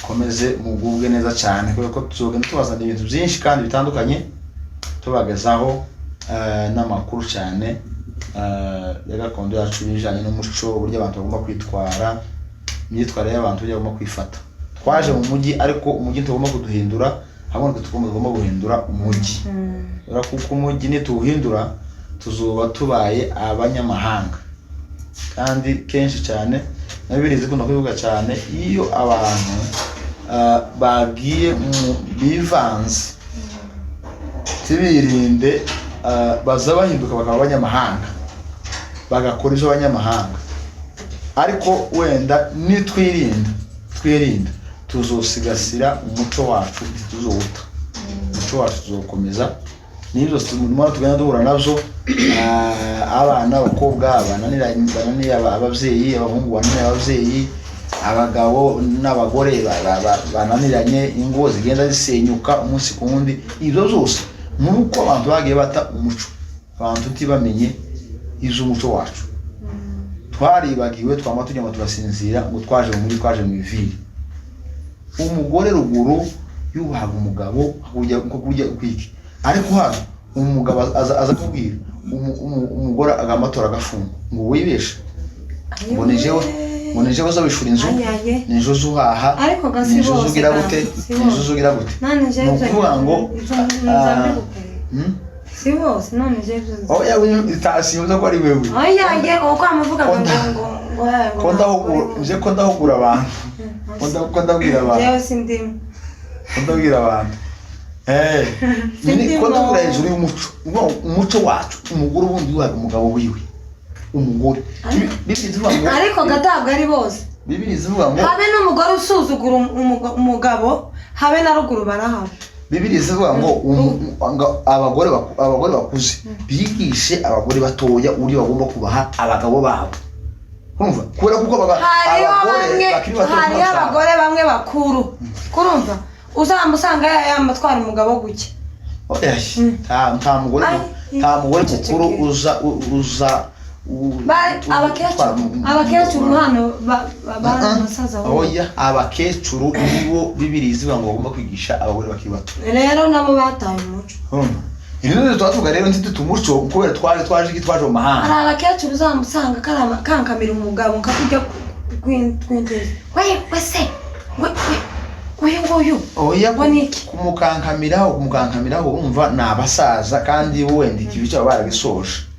Komeze mugubwe neza cyane, kubera ko tuzogenda tubazanira ibintu byinshi kandi bitandukanye, tubagezaho n'amakuru cyane ya gakondo yacu n'ibijyanye n'umuco, uburyo abantu bagomba kwitwara, imyitwarire y'abantu, uburyo bagomba kwifata. Twaje mu mujyi, ariko umujyi ntugomba kuduhindura, ahubwo natwe tugomba guhindura umujyi. Kubera kuko umujyi nituwuhindura tuzoba tubaye abanyamahanga. Kandi kenshi cyane na Bibiliya ikunda kubivuga cyane, iyo abantu bagiye mu bivanze tibirinde, baza bahinduka bakaba abanyamahanga, bagakora izo abanyamahanga. Ariko wenda nitwirinda, twirinda, tuzosigasira umuco wacu, ntituzowuta. Umuco wacu tuzokomeza. N'ibyo turimo tugenda duhura nabyo, abana abakobwa bananiye ababyeyi, abahungu bananiye ababyeyi, abagabo n'abagore bananiranye, ingo zigenda zisenyuka umunsi ku wundi. Ibyo byose ni uko abantu bagiye bata umuco, abantu ntibamenye iby'umuco wacu. Twaribagiwe, twama tujya ngo turasinzira, ngo twaje mu mujyi, twaje mu iviri. Umugore ruguru yubahaga umugabo kujya kurya kwiki, ariko hano umugabo aza kubwira umugore agamatora agafunga ngo wibeshe, ngo ni jewe uzabishura inzu, Ayaye. ni jewe uzuhaha, Ariko ga si ni jewe bose uzugira ga, gute, si ni bose. jewe uzugira gute. None jewe Ni ukuvuga ngo, ibyo nzabigukorera. Si bose, none jewe ibyo nzi. Oya, simbuza ko ari wewe. Oya, nge uko amuvuga ngo Ko ngo ngo ko ndahugura, nje ko ndahugura abantu, ko ndabwira abantu. Jewe sindimo. Ndabwira abantu nyine Sindimo. ko tuvuga hejuru y'umuco, uvuga ngo umuco wacu, umugore ubundi yubaha umugabo wiwe, umugore Bibiri zivuga ngo, Ariko gatabwa ari bose. Bibiri zivuga ngo, Habe n'umugore usuzugura umugabo, habe na ruguru barahaba. Bibiri zivuga ngo ngo abagore abagore bakuze bigishe abagore batoya uri bagomba kubaha abagabo babo. Urumva, kubera kuko Hariho abagore bamwe, bakiri bato hariho ntibashaka. abagore bamwe bakuru, kurumva uzamusanga yamatwara umugabo guke. Oya, nta mugore Ai, nta mugore mukuru ceceke. uza uza Abakecuru, utwara abakecuru hano basaza. Oya, abakecuru nibo Bibiri zivuga ngo bagomba kwigisha abagore bakiri bato. Rero nabo bataye umuco. Urumva, iri nibyo tuba rero ntidute umuco kubera twaje iki, twaje mu Hari mahanga. abakecuru uzamusanga kankamira umugabo nkakujya kwinteza we wese we we uyu nguyu. Oya. Ngo ni iki? Kumukankamiraho urumva ni abasaza, kandi wenda ikibi cyabo baragisoje.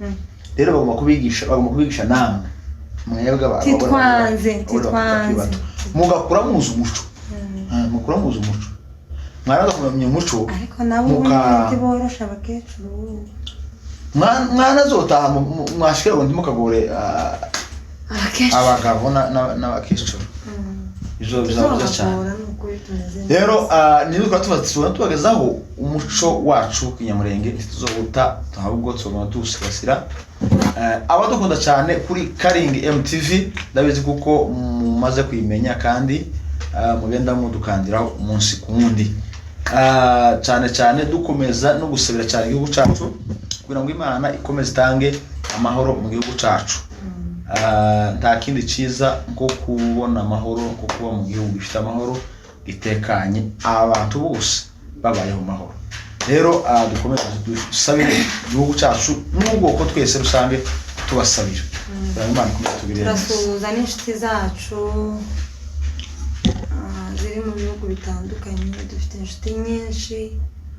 Rero bagomba kubigisha namwe mwebwe Titwanze, abagore bakiri titwanze. bato, mugakura muzi umuco. Mukura muzi umuco, mwaraza kumenya umuco. Ariko nabo ubu ntiborosha abakecuru ubu. Mwanazotaha mwashikira ngo ndimukagore Abakecuru. abagabo n'abakecuru. Ivyo bizabuza cyane. Tuzabagora ni ukuri, tumeze neza. Rero niba twaba tubona tubagezaho umuco wacu kinyamurenge, ntituzowuta, ahubwo tuzoguma tuwusigasira. Abadukunda cyane kuri Karingi MTV, ndabizi kuko mumaze kuyimenya kandi mugenda mudukandiraho umunsi ku wundi. Cyane cyane dukomeza no gusabira cyane igihugu cyacu kugira ngo Imana ikomeze itange amahoro mu gihugu cyacu. Nta kindi cyiza nko kubona amahoro, nko kuba mu gihugu gifite amahoro, gitekanye, abantu bose babayeho mu mahoro. Rero dukomeze dusabire igihugu cyacu n'ubwoko twese rusange, tubasabira kugira ngo Imana ikomeze itugirire neza. Turasuhuza n'inshuti zacu ziri mu bihugu bitandukanye. Dufite inshuti nyinshi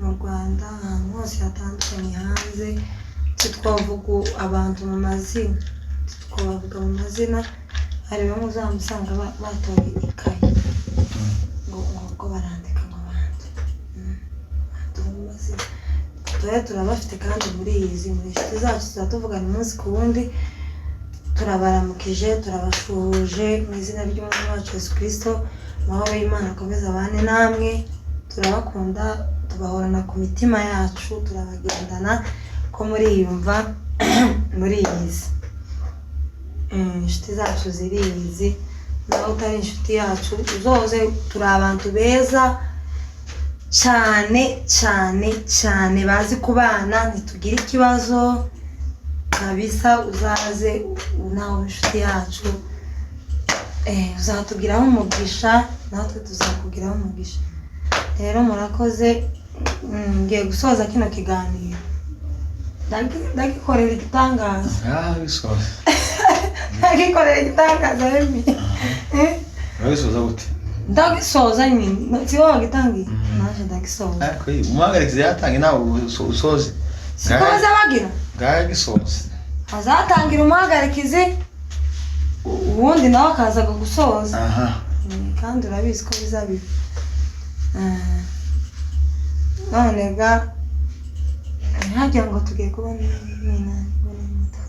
mu Rwanda, ahantu hose hatandukanye hanze. Titwavuga abantu mu mazina, twabavuga mu mazina. Hari bamwe uzamusanga batoye ikayi ngo barandika ngo abantu abantu mu mazina tuba turabafite, kandi muriyizi, muri inshuti zacu, tuba tuvugana umunsi ku wundi. Turabaramukije, turabasuhuje mu izina ry'Umwami wacu Yesu Kirisito. Amahoro y'Imana akomeze abane namwe. Turabakunda, tubahorana ku mitima yacu, turabagendana ko muriyumva, muriyizi. Inshuti zacu ziriyizi, nawe utari inshuti yacu uzoze. Turi abantu beza cyane cyane cyane, bazi kubana, ntitugire ikibazo kabisa. Uzaze nawe inshuti yacu, uzatugiraho umugisha, natwe tuzakugiraho umugisha. Rero murakoze. Ngiye gusoza kino kiganiro. Ndagikorera igitangaza. Bisoza. Ndagikorera igitangaza, Emi. Urabisoza gute? Ndagisoza nyine, si wowe wagitangiye? Naje ndagisoza. Ariko umuhagarikizi yatanga inama usoze. Siko baza bagira. Ngaho gisoza. Azatangira umuhagarikizi, ubundi nawe akaza gusoza. Aha. Kandi urabizi ko bizabiba. None ga ntihagira ngo tugiye kubona n'inani, imodoka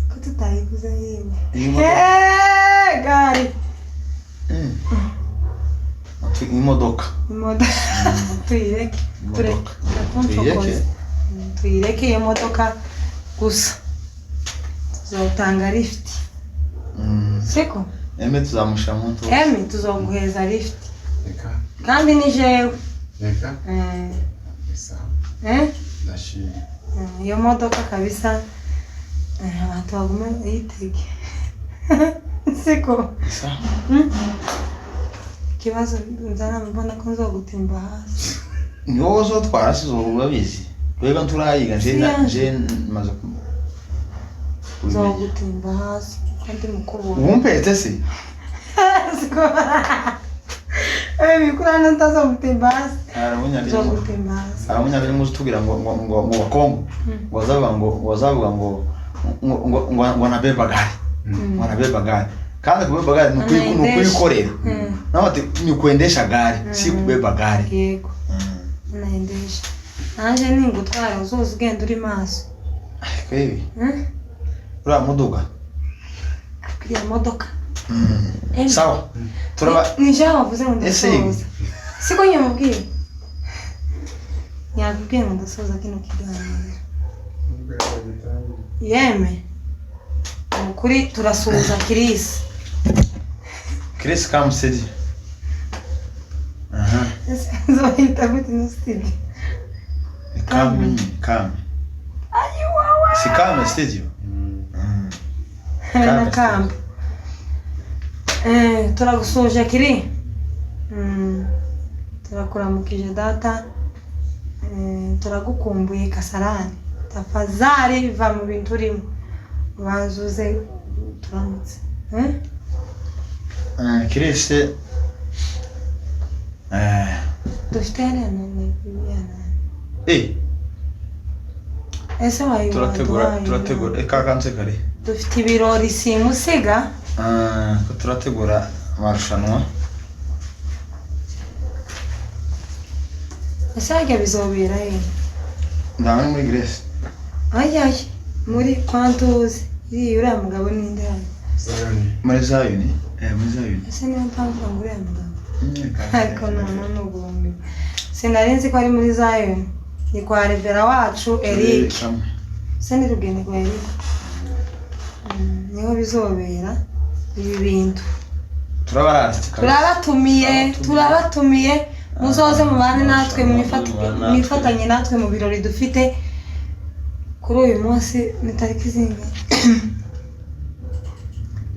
ko tutayiguze yewe. Iyi modoka. Gari. Imodoka. Imodoka tuyireke, tureke. Imodoka. Ndakumfokoza. Tuyireke? Tuyireke iyo modoka gusa, tuzawutanga lift. Siko? Eme tuzamushyira mu ntoki. Emi, tuzoguheza lift. Reka. Kandi ni jewe. Reka. Sawa. Ndashimye. Iyo modoka kabisa, abantu bagume yitege, siko? Sawa. Ikibazo nzana mbona ko nzogutimba hasi. Ni wowe uzotwara, si ubu urabizi rwego nturayiga nje Siyanje. nje maze kubimenya. Nzogutimba hasi ko ndi mukubona. Ubu mpetse se? Siko? Mikurana ntazogutimba hasi. Hari Nzogutimba hasi. Umunyabirimu uzi utubwira ngo Wakongo ngo bazavuga ngo ngo bazavuga ngo ngo ngo ngo ngo anabeba gari, ngo anabeba gari. Kandi kubeba gari ni ni Anaendesha. ukuyikorera. Naho ati ni kuendesha gari, si kubeba gari. Yego. Naendesha nanje ningutwara uzoza ugenda uri maso. Ariko ibi Mm? uriya muduga. Iriya modoka. Emwe. Sawa, turaba Ni jewe wavuze ngo Ese ndasoza, siko nyamubwiye, nyakubwiye ngo ndasoza kino kiganiro. Nubwo yagitangira. Yeme, ni ukuri turasuhuza Kirisi. Chris come studio. Aha. Ese nzohita gute ino studio? Ni Kame, kame. Si kame studio. Na Kame. Kambi. Eh, turagusuhuje Kiri. Turakuramukije data. Eh, turagukumbuye Kasarani, tafazari va mu bintu urimo ubanza uze turamutse. Eh? Chris Dufite hariya na ese wayi turategura waduhaye? Turategura ka kanse kare. Dufite ibirori simusiga. Ah, ko turategura amarushanwa. Ese harya bizobera he? Ndabona muri Grace. Ayayi, muri kwantuzi iriya, uriya mugabo ninde hano? Zayoni. Muri Zion, muri Zion. Ese niyo mpamvu ngo uriya mugabo, ariko none n'ubundi sinari nzi ko ari muri Zion, ni kwa revera wacu Eric. Se ni rugendo rwa Eric. Niho bizobera ibi bintu. Turabararetse kabisa. Turabatumiye. Turabatumiye. Turabatumiye, muzoze mubane natwe, Mubane natwe. mwifatanye natwe mu birori dufite kuri uyu munsi. Ni tariki zingahe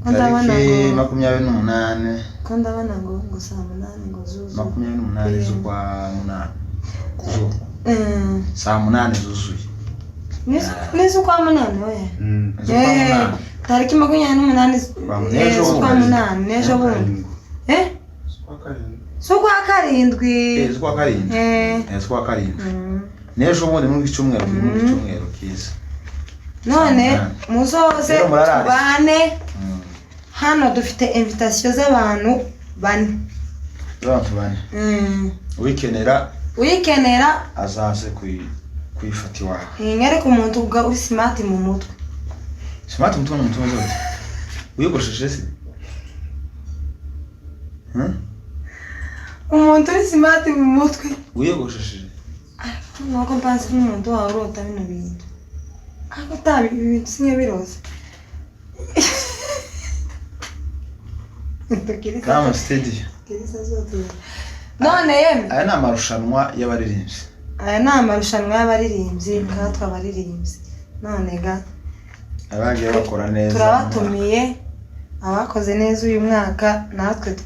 ko ndabona Tariki ngo 28. Ko ndabona ngo saa 8 ngo zuzuye. 28 z'ukwa munani. Saa 8 zuzuye. N'iz'ukwa munani oya. Z'ukwa munani. Tariki 28 Kwa n'ejo z'ukwa bundi. munani, n'ejo bundi. Karindwi. Eh? Z'ukwa karindwi. Z'ukwa karindwi. Z'ukwa karindwi. Eh. Z'ukwa karindwi. N'ejo bundi muri iki cyumweru, muri iki cyumweru kiza. None Saa 8. muzoze Rero murarare. tubane. Hano dufite invitation z'abantu bane. Z'abantu bane. Uwikenera Uyikenera azaze kuyifata iwawe. Nyereka umuntu uri smart mu mutwe. Smart mutwe ni umuntu umeze gute? Wiyogosheshe se? Hmm? Umuntu uri smart mu mutwe. Wiyogoshesheje? Nuko mpanze n'umuntu wawe urota bino bintu, ariko utabi ibi bintu sinyabiroze. Kama studio. None yemwe, Aya ni amarushanwa y'abaririmbyi. Aya ni amarushanwa y'abaririmbyi, nkatwe abaririmbyi none ga Abagiye bakora neza. Turabatumiye abakoze neza uyu mwaka, natwe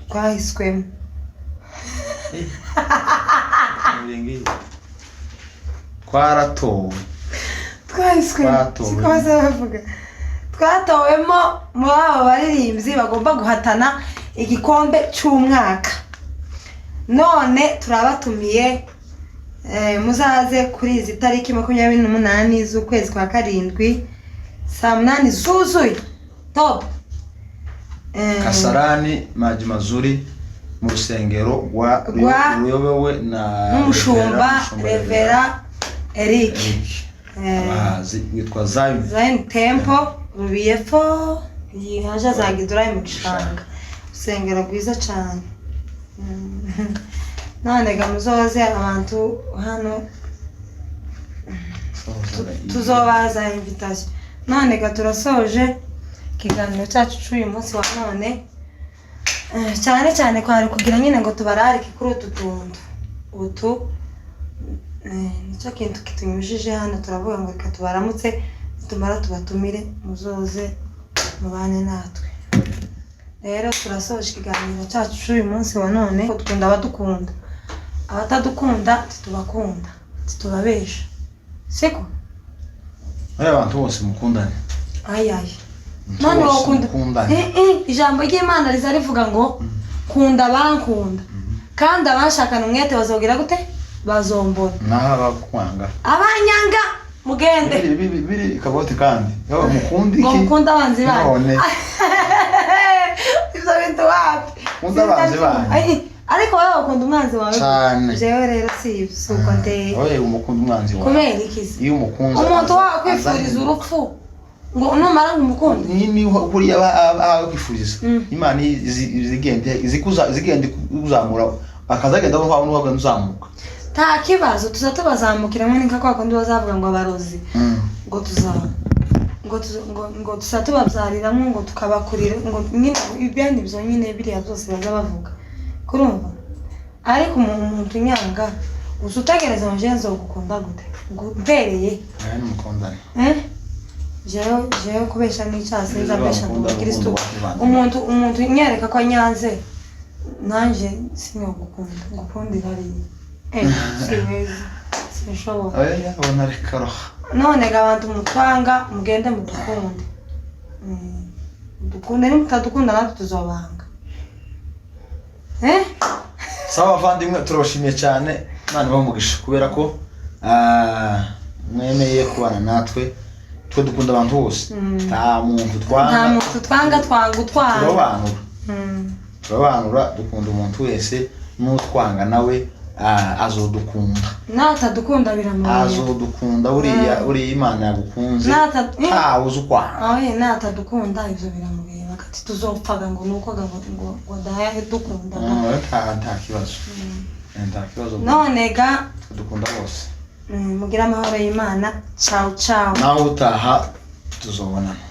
twahiswemo. Imirenge. Twaratowe. Twahiswemo. Twatowe. Siko baza bavuga, twatowemo muri abo baririmbyi bagomba guhatana igikombe cy'umwaka. None turabatumiye, muzaze kuri izi tariki 28 z'ukwezi kwa karindwi, saa 8 zuzuye top. Kasarani Maji Mazuri, mu rusengero rwa ruyobowe na n'umushumba Revera Eric. Eric. Abahazi witwa Zion. Zion Temple Rubiyepfo, yihaje za Gidurayi mu gishanga, urusengero rwiza cyane. None ga muzoze abantu hano tuzobaza invitation. None ga turasoje ikiganiro cyacu cy'uyu munsi wa none. Cyane cyane kwari kugira nyine ngo tubararike kuri utu tuntu utu. Nicyo kintu kitunyujije hano, turavuga ngo reka tubaramutse, nitumara tubatumire muzoze mubane natwe. Rero turasoje ikiganiro cyacu cy'uyu munsi wa none. Dukunda abadukunda, abatadukunda titubakunda, titubabesha, siko? Bariya abantu bose mukundane. Ayayi. Abantu None bose wokunda mukundane. Ijambo ry'Imana riza rivuga ngo kunda abankunda, kandi abanshakana umwete bazogira gute? Bazombona. Naho abakwanga Abanyanga mugende. Biri biri biri kabote kandi. Yaba mukunda Ngo iki? mukunde abanzi banyu. None. Nkunda abanzi banyu. Ai, ariko wowe ukunda umwanzi wawe? Cane. Jewe rero si ibyo, si uko nteye. Oye, umukunda umwanzi wawe. Kubera ikizi? Iyo umukunze Umuntu wakwifuriza urupfu ngo numara ngo umukunde? Ni kuriya aba kwifuriza. Imana izigenda ikuzamura, akazagenda aho wawe n'uwagenda uzamuka. Nta kibazo, tuza tubazamukiramo. Ni nka kwa kundi bazavuga ngo abarozi ngo tuza ngo tuza- ngo ngo tuza tubabyariramo, ngo tukabakurira, ngo nyine ibyo nibyo nyine biriya byose baza bavuga, kurumva. Ariko umuntu unyanga uza utegereza ngo njyewe nzogukunda gute? Ngo mbereye? Aya ni mukundane. Eh? Jewe kubesha n'icyaha sinza mbesha ngo Bakunda umukristo. urukundo. Umuntu nyereka ko anyanze, nanjye sinogukunda ngukundira hariya, eh, siwezi, sinshobora. Oya, yabona reka roha. None ga abantu mutwanga, mugende mudukunde. Mudukunde, nimutadukunda natwe tuzobanga, eh. Sawa bavandimwe, turabashimiye cyane. Imana ibahe umugisha kubera ko mwemeye kubana natwe. Twe dukunda abantu bose. Nta muntu Nta twanga. muntu twanga, twanga utwanga. Turabanura, turabanura. Dukunda umuntu wese, n'utwanga nawe azodukunda. Natadukunda biramubera. Azodukunda buriya. Buriya Imana yagukunze, ntawe uzi ukwanga. Aho natadukunda ivyo biramureba, kati tuzopfaga ngo nuko ngo dahe dukunda. Nta kibazo. Nta kibazo. None ga dukunda bose. Mugire amahoro y'Imana. Ciao ciao. Nawe utaha, tuzobonana.